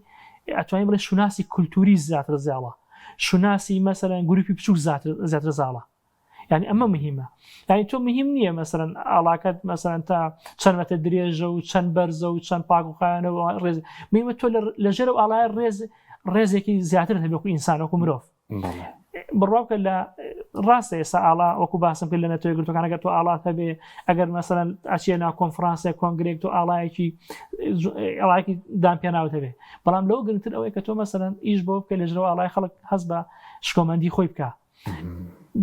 ئەتوانین بڵێ شوناسی کولتوری زیاتر زیاڵە شوناسی مەسەلەن گروپی بچوک زیاتر زاڵە یعنی ئەمە مهمە یعنی تۆ مهم نییە مەسەرەن ئاڵاکەت مەسەرەن تا چەند مەتر درێژە و چەند بەرزە و چەند پاک و خایەنەوە ڕێز مهمە تۆ لە ژێر و ئاڵایە ڕێز ڕێزێکی زیاتر هەبێ وەکو ئینسان وەکو مرۆڤ بڕوا بکە لە ڕاستە ئێستا ئاڵا وەکو باسم کرد لە نەتەوە یەکگرتووەکان ئەگەر تۆ ئاڵات هەبێ ئەگەر مەسەلەن ئەچیە ناو کۆنفرانسێک کۆنگرێک تۆ ئاڵایەکی ئاڵایەکی دان پێناوت هەبێ بەڵام لەوە گرنگتر ئەوەیە کە تۆ مەسەلەن ئیش بۆ بکە لە ژرەوە ئاڵای خەڵک هەست بە شکۆمەندی خۆی بکە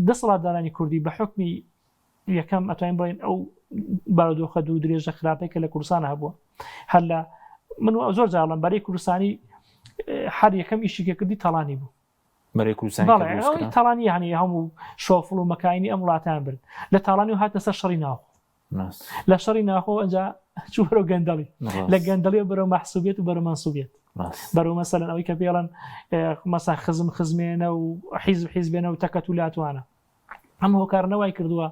دەسەڵاتدارانی کوردی بە حکمی یەکەم ئەتوانین بڵێین ئەو بارودۆخە دوور درێژە خراپەی کە لە کوردستان هەبووە هەر لە من زۆر جاڵم بەرەی کوردستانی هەر یەکەم ئیشی کە کردی تاڵانی بوو. بەرەی کوردستانی کە بەڵێ دروست ئەوەی کرا؟ تاڵانی یانی هەموو شۆفڵ و مەکاینی ئەم وڵاتیان برد لە تاڵانی و هاتنە سەر شەڕی ناوخۆ ڕاست. لە شەڕی ناخۆ ئەجا چوو بەرەو گەندەڵی لە ڕاست. گەندەڵی بەرەو مەحسوبیەت و بەرەو مەنسوبیەت ڕاست. بەرەو مەسەلەن ئەوەی کە پێڵەن مەسا خزم خزمێنە و حیزب حیزبێنە و تەکەتولاتوانە ئەم هۆکارانە وای کردووە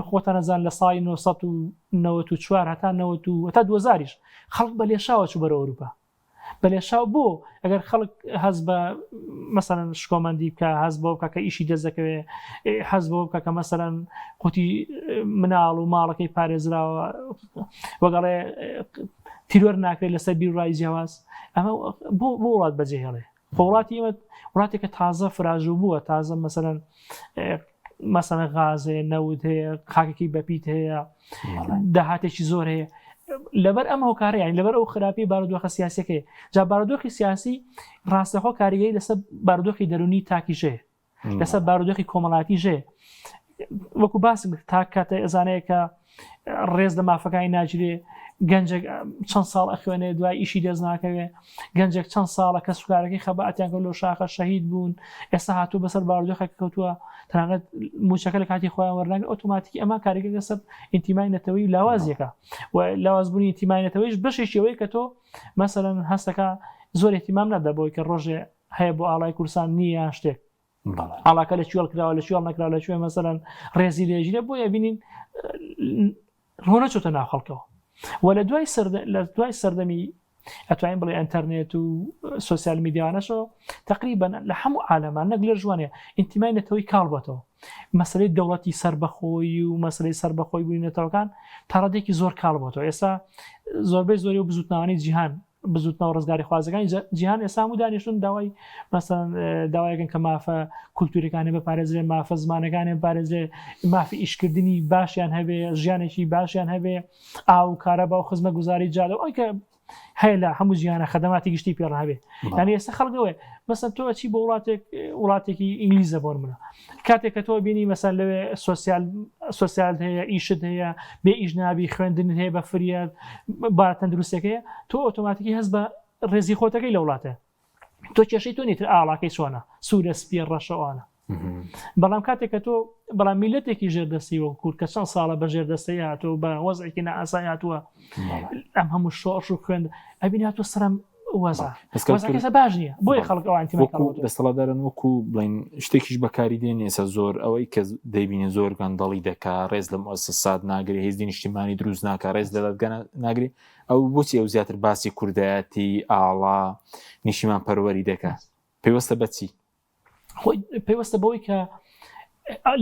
خۆتان ئەزان لە ساڵی 994 هەتا 90 و هەتا 2000یش خەڵک بە لێشاوە چوو بەرەو ئەوروپا بە لێشاو بۆ ئەگەر خەڵک هەز بە مەسەلەن شکۆمەندی بکە هەز بۆ بکە کە ئیشی دەست دەکەوێ حەز بۆ بکە کە مەسەلەن قوتی مناڵ و ماڵەکەی پارێزراوە وەگەڵێ تیرۆر ناکرێت لەسەر بیرڕای جیاواز ئەمە بۆ بۆ وڵات بەجێهێڵێ خۆ وڵاتی ئێمە وڵاتێکە تازە فراژوو بووە تازە مەسەلەن مەسەلەن غاز هەیە نەوت هەیە خاکێکی بەپیت هەیە داهاتێکی زۆر هەیە لەبەر ئەم هۆکارە یانی لەبەر ئەو خراپی بارودۆخە سیاسەکەی جا بارودۆخی سیاسی ڕاستەخۆ کاریگەری لەسەر بارودۆخی دەرونی تاکیژەیە لەسەر بارودۆخی کۆمەڵاتی ژێ وەکو باسم تا کاتە ئەزانەیە کە ڕێز لە مافەکانی ناگیرێ گەنجێک چەند ساڵ ئەخوێنێ دوای ئیشی دەست ناکەوێ گەنجێک چەند ساڵە کە سوکارەکەی خەباتیان کرد لەو شاخە شەهید بوون ئێستا هاتوو بەسەر بارودۆخێک کەوتووە تەنانەت موچەکە لە کاتی خۆیان وەرناگرن ئۆتۆماتیکی ئەمە کاریگەری لەسەر ئینتیمای نەتەوەی لاوازیەکە و لاوازبوونی ئینتیمای نەتەوەیش بەشێکی ئەوەیە کە تۆ مەسەلەن هەستەکە زۆر اهتمام نادا بۆی کە ڕۆژێ هەیە بۆ ئاڵای کوردستان نییە یان شتێک ئاڵاکە لە کوێڵ کراوە لە کوێڵ نەکراوە لە کوێ مەسەلەن ڕێزی لێژرێ بۆیە بینین ڕۆ نەچۆتە ناو خەڵکەوە و لە دوای لە دوای سەردەمی ئەتوانین بڵێ ئەتەرنێت و سوسیال میدیانەشەوە تقریبا لە هەموو عالەمان نەک لە ژوانەیە ئینتیمای نەتەوەی کاڵ بۆتەوە مەسلەی دەوڵەتی سربەخۆی و مەسلەی سربەخۆی بوونی نەتەوەکان تاڕادێکی زۆر کاڵ بۆتەوە ئێستا زۆربەی زۆری و بزوتنەوەی جیهان بزوتنەوە ڕزگاریخوازەکانی جیهان ئێستا هەموو دانیشتون داوای مەسەن داوایەکەن کە مافە کولتوریەکانی بپارێزرێ مافە زمانەکانی بپارێزرێ مافی ئیشکردنی باشیان هەبێ ژیانێکی باشیان هەبێ ئاو کارەبا و خزمە گوزاری جادە ئەوی کە هەیە لە هەموو جیهانە خەدەماتی گشتی پێڕ هەبێ یعنی ئێستا خەڵک ئەوەیە مەسەن تۆ چی بۆ وڵاتێک وڵاتێکی ئینگلیزە بۆ منە کاتێک کە تۆ بینی مەسەن لەوێ سۆسیال سۆسیال هەیە ئیشت هەیە بێ ئیش نابی خوێندن هەیە بە فریە با تەندروستەکەی تۆ ئۆتۆماتیکی هەست بە ڕێزی خۆتەکەی لە وڵاتە تۆ کێشەی تۆ نیتر ئاڵاکەی چۆنە سوورە سپیە ڕەشەوانە بەڵام کاتێک کە تۆ بەڵام میلەتێکی ژێردەستی وەک کورد کە چەند ساڵە بە ژێردەستەی هاتووە بە وەزعێکی نائاسایی هاتووە ئەم هەموو شۆڕش و خوێند ئەبین هاتووە سەرم وەزع وەزعەکە باش نییە بۆیە خەڵک ئەوان تیمای کەڵەوە دەسەڵاتدارن وەکو بڵین شتێکیش بەکاری دێن ئێستا زۆر ئەوەی کە دەیبینێ زۆر گەندەڵی دەکا ڕێز لە موسسات ناگرێ هێزی نیشتیمانی دروست ناکا ڕێز لە دادگا ناگرێ ئەو بۆچی ئەو زیاتر باسی کوردایەتی ئاڵا نیشتیمان پەروەری دەکا پەیوەستە بەچی خۆی پەیوەستە بەوەی کە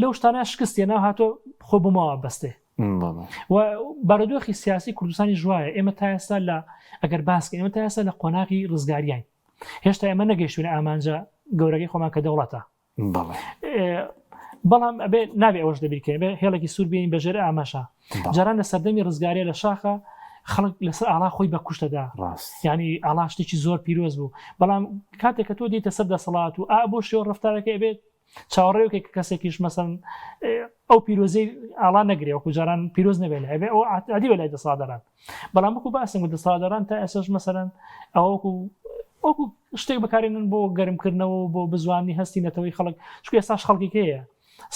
لەو شتانە شکستی ناو هاتۆ خۆ بۆماوە بەستێ و بارودۆخی سیاسی کوردستانی ژوایە ئێمە تا ئێستا لە ئەگەر باسکە ئێمە تا ئێستا لە قۆناغی ڕزگاریین هێشتا ئێمە نەگەیشتوین ئامانجە گەورەکەی خۆمان کە دەوڵەتە بەڵام ئەبێ نابێ ئەوەش دەبیرکەین بێ هێڵێکی سوور بین بەژێر ئاماشە جاران لە سەردەمی ڕزگاریە لە شاخە خەڵک لەسەر ئاڵا خۆی بە کوشتەدا ینی ئاڵا شتێکی زۆر پیرۆز بوو بەڵام کاتێک کە تۆ دیتە سەر دەسەڵات و ئا بۆ شێوە ڕفتارەکە بێت چاوەڕێوکێک کە کەسێکیش مەسەن ئەو پیرۆزەی ئاڵا نەگرێ وەکو جاران پیرۆز نەبێت ئەبێ ئەو عادی لای دەسەڵاتداران بەڵام وەکو باسم و دەسەڵاتداران تا ئێسش مەسەرەن ئەوە وەکو وەکو شتێک بەکارێنن بۆ گەرمکردنەوە بۆ بزوانی هەستی نەتەوەی خەڵک چونکە ئێستاش خەڵکێک هەیە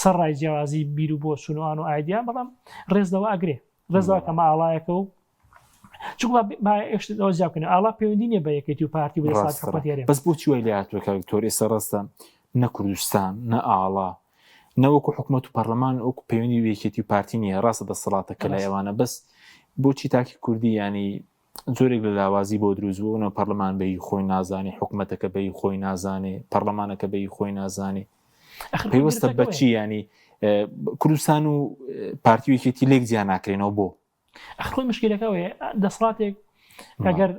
سەرڕای جیاوازی بیر و بۆچوون و ئان و ئایدیا بەڵام ڕێز لەوە ئەگرێ ڕێز لەوە کە ئاڵایەکە و چونکە با ئێشت ئەوە جیا بکەین ئاڵا پەیوەندی نییە بە یەکێتی و پارتی و دەسەڵاتی حکومەتی هەرێم بەس بۆچی وای لێ هاتووە کاک دکتۆر ئێستا ڕاستە نە کوردستان نە ئاڵا نە وەکو حکومەت و پەرلەمان وەکو پەیوەندی و یەکێتی و پارتی نییە ڕاستە دەسەڵاتە کە لای ئەوانە بەس بۆچی تاکی کوردی ینی جۆرێک لە لاوازی بۆ دروست بوو نە پەرلەمان بەی خۆی نازانێ حکومەتەکە بەی خۆی نازانێ پەرلەمانەکە بەی خۆی نازانێ پەیوەستە بەچی ینی کوردستان و پارتی یەکێتی لێک جیا ناکرێنەوە بۆ خۆی مشکلەکە ئەوەیە دەسەڵاتێک ئەگەر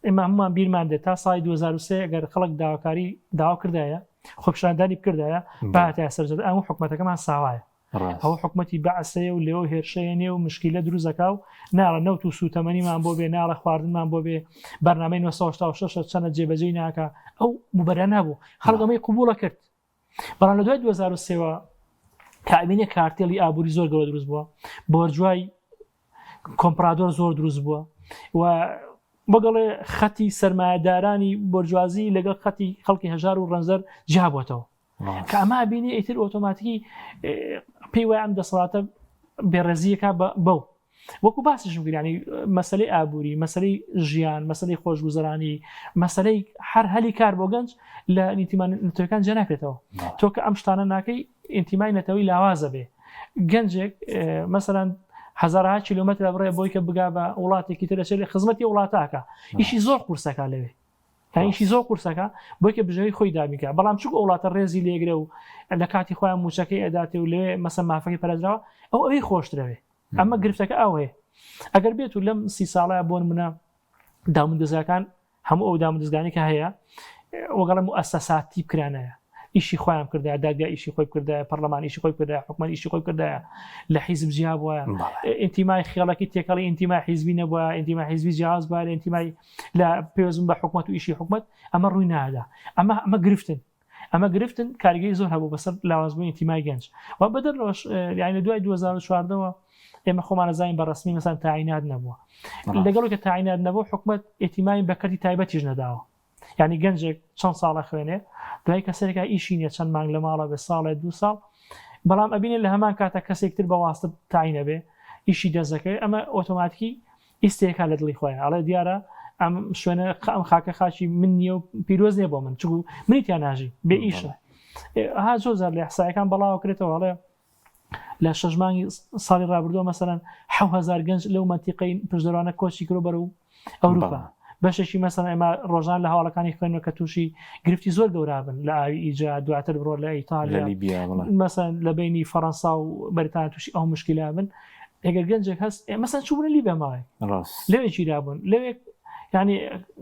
ئێمە هەمومان بیرمان دێت تا ساڵی 2023 ئەگەر خەڵک داواکاری داوا کردایە خۆپیشاندانی بکردایە باتە سەرجەد ئەم حکوومەتەکەمان ساوایە ئەوە حکوومەتی بەعسەیە و لێەوە هێرشەیە نێ و مشکیلە دروستەکە و ناڵە نەوت و سوتەمەنیمان بۆ بێ ناڵە خواردنمان بۆ بێ بەرنامەی 1986 چەنە جێبەجێی ناکە ئەو مبەرە نابوو خەڵک ئەمەی قوبوڵە کرد بەڵام لە دوای 2023ەوە کابینە کارتێلی ئابووری زۆر گەورە دروست بووە بۆرجوای کۆمپرادۆر زۆر دروست بووە و. بەگەڵێ خەتی سەرمایەدارانی بۆرجوازی لەگەڵ خەتی خەڵکی هەژار و ڕەنجدەر جیابووەتەوە. کە ئەمە بینی ئیتر ئۆتۆماتیکی پێی وایە ئەم دەسەڵاتە بێڕێزیەکە بەو وەکو باسیشم کرد ینی مەسلەی ئابووری مەسلەی ژیان مەسلەی خۆشگوزەرانی مەسلەی هەر هەلی کار بۆ گەنج لە ئینتیما نەتەوەکان جێ ناکرێتەوە تۆ کە ئەم شتانە ناکەی ئینتیمای نەتەوەی لاوازە بێ گەنجێک مەسەلەن هەزارها کیلۆمەتر بڕێ بۆی کە بگا بە وڵاتێکی تر دەچێت لە خزمەتی وڵاتاکە ئیشی زۆر قورسەکە لەوێ ئیشی زۆر قورسەکە بۆی کە بژێوی خۆی دابینکە بەڵام چوک وڵاتە ڕێزی لێگرە و لە کاتی خۆیان موچەکەی ئەداتێ و لەوێ مەسە مافەکەی پەرێزراوە ئەو ئەوی خۆشترەوێ ئەمە گرفتەکە ئەوەیە ئەگەر بێت و لەم سی ساڵەیە بۆ نمونە دامودەزگاکان هەموو ئەو دامودەزگانی کە هەیە وەگەڵ موئەسەساتی بکرانایە ئیشی خۆیان بکردایە دادگا ئیشی خۆی بکردایە پەرلەمان ئیشی خۆی بکردایە حکومەت ئیشی خۆی بکردایە لە حیزب جیا بووە ئینتیمای خێڵەکی تێکەڵی ئینتیمای حیزبی نەبووە ئینتیمای حیزبی جیاواز بووە لە ئینتیمای لە پێوەزم بە حکومەت و ئیشی حکومەت ئەمە ڕووی نادا ئەمە ئەمە گرفتن ئەمە گرفتن کاریگەری زۆر هەبوو بەسەر لاوازبوونی ئینتیمای گەنج و بەدەر لەوەش یانی لە دوای 2014ەوە ئێمە خۆمان ئەزانین بە ڕەسمی مەسەن تاعینات نەبووە لەگەڵ کە تاعینات نەبوو حکومەت ئیتیمامی بە کەرتی تایبەتیش نەداوە یعنی گەنجێک چەند ساڵە خوێنێ دوای کە سەرێکا ئیشی نیە چەند مانگ لە ماڵە بێ ساڵێ دوو ساڵ بەڵام ئەبینێ لە هەمان کاتە کەسێک تر بە واستە تاعینە بێ ئیشی دەست دەکەوێت ئەمە ئۆتۆماتیکی ئیستێکا لە دڵی خۆیان ئەڵێ دیارە ئەم شوێنە ئەم خاکە خاکی من نییە و پیرۆز نییە بۆ من چگو منی تیا ناژی بێ ئیشە ها زۆر زار لە احسایەکان بەڵاوە کرێتەوە ئەڵێ لە شەش مانگی ساڵی ڕابردووە مەسەلەن 1000 گەنج لەو مەنتیقەی پشدەرانە کۆچی کرۆ بەرەو ئەوروپا بەشێکی مەسەن ئێمە ڕۆژان لە هەواڵەکانی خوێنەوە کە تووشی گرفتی زۆر گەورابن لە ئاوی ئیجا دواتر بڕۆ لە ئیتالیا مەسەن لە بینی فەڕەنسا و بەریتانیا تووشی ئەو مشکلە بن ئەگەر گەنجێک هەست مەسەن چوونە لیبیا ماوەیەک لەوێ گیرابوون لەوێ ینی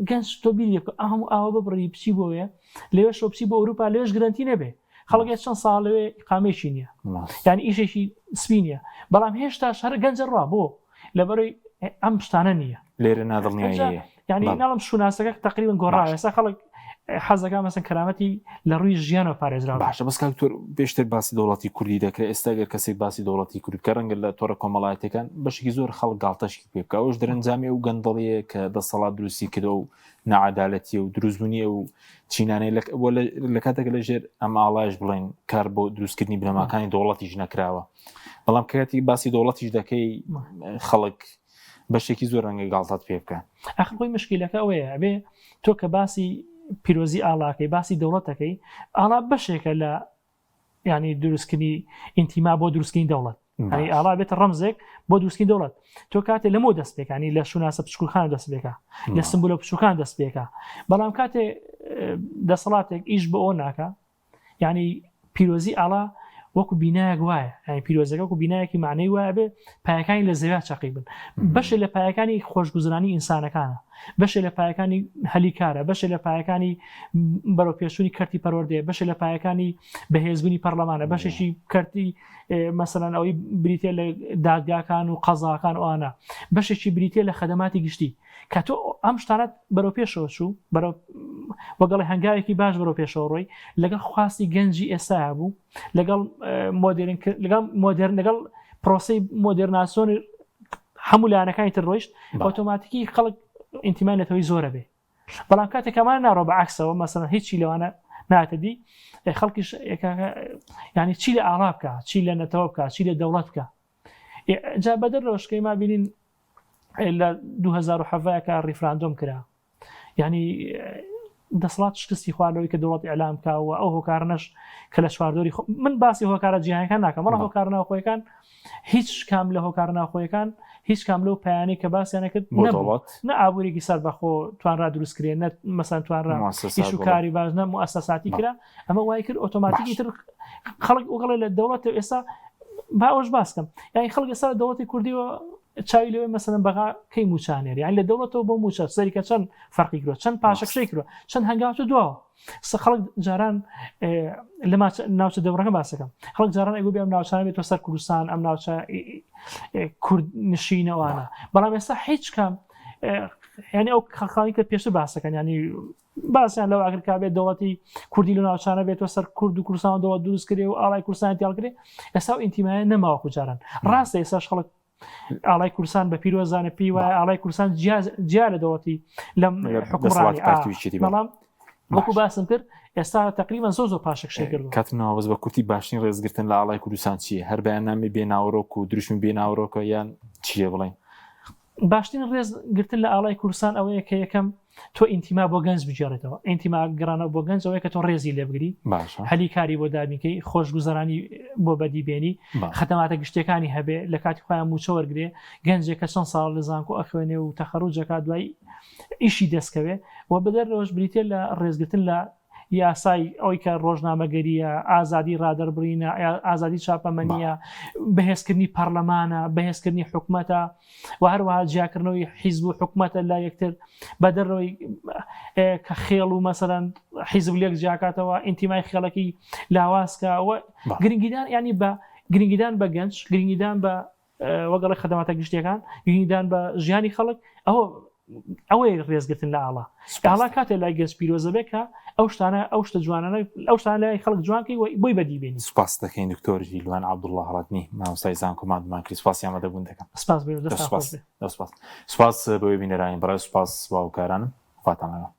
گەنج تۆ بیری بکە ئەم ئاوە ببڕی بچی بۆیە لەوێشەوە بچی بۆ ئەوروپا لەوێش گرنتی نەبێ خەڵک چەند ساڵ لەوێ ئیقامەیەکی نییە یعنی ئیشێکی سپی نییە بەڵام هێشتا هەر گەنجە ڕوا بۆ لەبەرەی ئەم شتانە نییە لێرە نادڵنیایی یعنی ناڵم شوناسەکە تقریبا گۆڕا ئێستا خەڵک حەزەکە مەسن کەرامەتی لە ڕووی ژیانەوە پارێزرا باشە بەس کاک تۆر پێشتر باسی دەوڵەتی کوردی دەکرێت ئێستا گەر کەسێک باسی دەوڵەتی کورد بکە ڕەنگە لە تۆڕە کۆمەڵایەتەکان بەشێکی زۆر خەڵک گاڵتەشی پێ بکە ئەوش دەرەنجامی ئەو گەندەڵیە کە دەسەڵات دروستی کردەوە و نەعادالەتیە و دروستبوونی ئەو چینانەی لە کاتێک لە ژێر ئەم ئاڵایش بڵێن کار بۆ دروستکردنی بنەماکانی دەوڵەتیش نەکراوە بەڵام کاتی باسی دەوڵەتیش دەکەی خەڵک بەشێکی زۆر ڕەنگە گاڵتەت پێ بکە ئەخر خۆی مشکیلەکە ئەوەیە ئەبێ تۆ کە باسی پیرۆزی ئاڵاکەی باسی دەوڵەتەکەی ئاڵا بەشێکە لە ینی دروستکردنی ئینتیما بۆ دروستکردنی دەوڵەت ینی ئاڵا بێتە ڕەمزێک بۆ دروستکردنی دەوڵەت تۆ کاتێ لەمە دەست پێکانی لە شوناسە بچکوکان دەست پێکە لە سمبولە بچوکان دەست پێکە بەڵام کاتێ دەسەڵاتێک ئیش بۆ ئەو ناکە یعنی پیرۆزی ئاڵا وەکو بینایەک وایە یعنی پیرۆزەکە وەکو بینایەکی معنەی وایە بێ پایەکانی لە زەویا چەقی بن بەشێ لە پایەکانی خۆشگوزرانی ئینسانەکانە بەشێ لە پایەکانی هەلی کارە بەشێ لە پایەکانی بەرەو پێشوونی کەرتی پەروەردەیە بەشێ لە پایەکانی بەهێزبوونی پەرلەمانە بەشێکی کەرتی مەسەلەن ئەوەی بریتە لە دادگاکان و قەزاکان ئەوانە بەشێکی بریتە لە خەدەماتی گشتی کە تۆ ئەم شتانەت بەرەو پێشەوە چوو بەرەو وەگەڵی هەنگاوێکی باش بەرەو پێشەوە ڕۆی لەگەڵ خواستی گەنجی ئێستا بوو لەگەڵ مۆدرن لەگەڵ مۆدرن لەگەڵ پرۆسی مۆدرناسیۆنی هەموو لایەنەکانی تر ڕۆیشت ئۆتۆماتیکی خەڵک ئینتیمای نەتەوەی زۆرە بێ بەڵام کاتێک ئەمانە ناڕۆ بە عکسەوە مەسەلەن هیچی لەوانە ناتە دی خەڵکیش ینی چی لە ئاڵا بکە چی لە نەتەوە بکە چی لە دەوڵەت بکە جا بەدەر لەوەشکەی ما بینین لە 2017 کە ڕیفراندۆم کرا یعنی دەسەڵات شکستی خوارد لەوەی کە دەوڵەت ئیعلام بکا و ئەو هۆکارنەش کە لە چواردۆری من باسی هۆکارە جیهانەکان ناکەم بەڵام هۆکارە ناوخۆیەکان هیچ کام لە هۆکارە ناوخۆیەکان هیچ کام لەو پایانەی کە باسیانە کرد نەدەوڵەت نە ئابووریکی سەربەخۆ توانرا دروست کرێ نە مەسەن توانرا ئیش و کاری باش نە موسەساتی کرا ئەمە وای کرد ئۆتۆماتیکی تر خەڵک وگەڵێ لە دەوڵەت ئێستا با ئەوش باسکەم یانی خەڵک ئێستا لە دەوڵەتی کوردیەوە چاوی لەوەی مەسەلەن بەغا کەی موچە ئەنێرێ یانی لە دەوڵەتەوە بۆ موچە سەری کە چەند فەرقی کردوە چەند پاشەکشەی کردوە چەند هەنگاو چوە دواوە خەڵک جاران لە ناوچە دەوڕەکە باسەکەم خەڵک جاران ئەگو بێ ئەم ناوچانە بێتەوە سەر کوردستان ئەم ناوچە کورد نشینەوانە بەڵام ئێستا هیچ کام یعنی ئەو خەڵکانی کە پێشتر باسەکەن ینی باسیان لەوە ئەکرد کە بێت دەوڵەتی کوردی لە ناوچانە بێتەوە سەر کورد و کوردستان دەوڵەت دروست کرێ و ئاڵای کوردستانی تیاڵ کرێ ئێستا و ئینتیمایە نەماوە کوجاران ڕاستە ئێستاش خەڵک. ئاڵای کوردستان بە پیرۆزانە پێی وایە ئاڵای کوردستان جیا لە دەوڵەتی لەم حکومڕانی بەڵام وەکو باسم کرد ئێستا تقریبا زۆر زۆر پاشەکشەی کردووە. کاتم نەما بەس بە کورتی باشترین ڕێزگرتن لە ئاڵای کوردستان چییە؟ هەر بەیاننامەی بێ ناوەڕۆک و دروشمی بێ ناوەڕۆکە یان چییە بڵێین؟ باشترین ڕێز گرتن لە ئاڵای کوردستان ئەوەیە کە یەکەم تۆ ئینتیما بۆ گەنج بگێڕێتەوە ئینتیما گەڕانەوە بۆ گەنج ئەوەیە کە تۆ ڕێزی لێ بگری باشە هەلی کاری بۆ دابینکەی خۆشگوزەرانی بۆ بەدی بێنی خەدەماتە گشتیەکانی هەبێ لە کاتی خۆیان موچە وەرگێ گەنجێک کە چەند ساڵ لە زانکۆ ئەخوێنێ و تەخەروجەکە دوای ئیشی دەستکەوێ و بەدەر لەوەش بریتە لە ڕێزگرتن لە یاسای ئەوی کە ڕۆژنامەگەریە ئازادی ڕادەربڕینە ئازادی چاپەمەنیە بەهێزکردنی پەرلەمانە بەهێزکردنی حکومەتە و هەروەها جیاکردنەوەی حیزب و حکومەتە لە یەکتر بە دەرەوەی کە خێڵ و مەسەرەن حیزب لێک جیاکاتەوە ئینتیمای خێڵەکی لاوازکە و گرنگیدان ینی بە گرنگیدان بە گەنج گرنگیدان بە وەگەڵی خەدەماتە گشتیەکان گرنگیدان بە ژیانی خەڵک ئەوە ئەوەی ڕێزگرتن لە ئاڵا ئاڵا کاتێ لای گەنج پیرۆزە بێ کە ئەو شتانە ئەو شتە جوانانە ئەو شتانە لای خەڵک جوانکەی و بۆی بەدی بێنی. سوپاست دەکەین دکتۆر ژیلوان عەبدوڵڵا هەڵەدنی مامۆستای زانکۆ ماندوومان کردی سوپاسی ئامادەبوون دەکەم. سپاس بۆ ئێوە دەستتان خۆش بێ. سپاس سپاس بۆ بینەرانی بەڕێز سوپاس بۆ هاوکارانم خواتان لەگەڵ.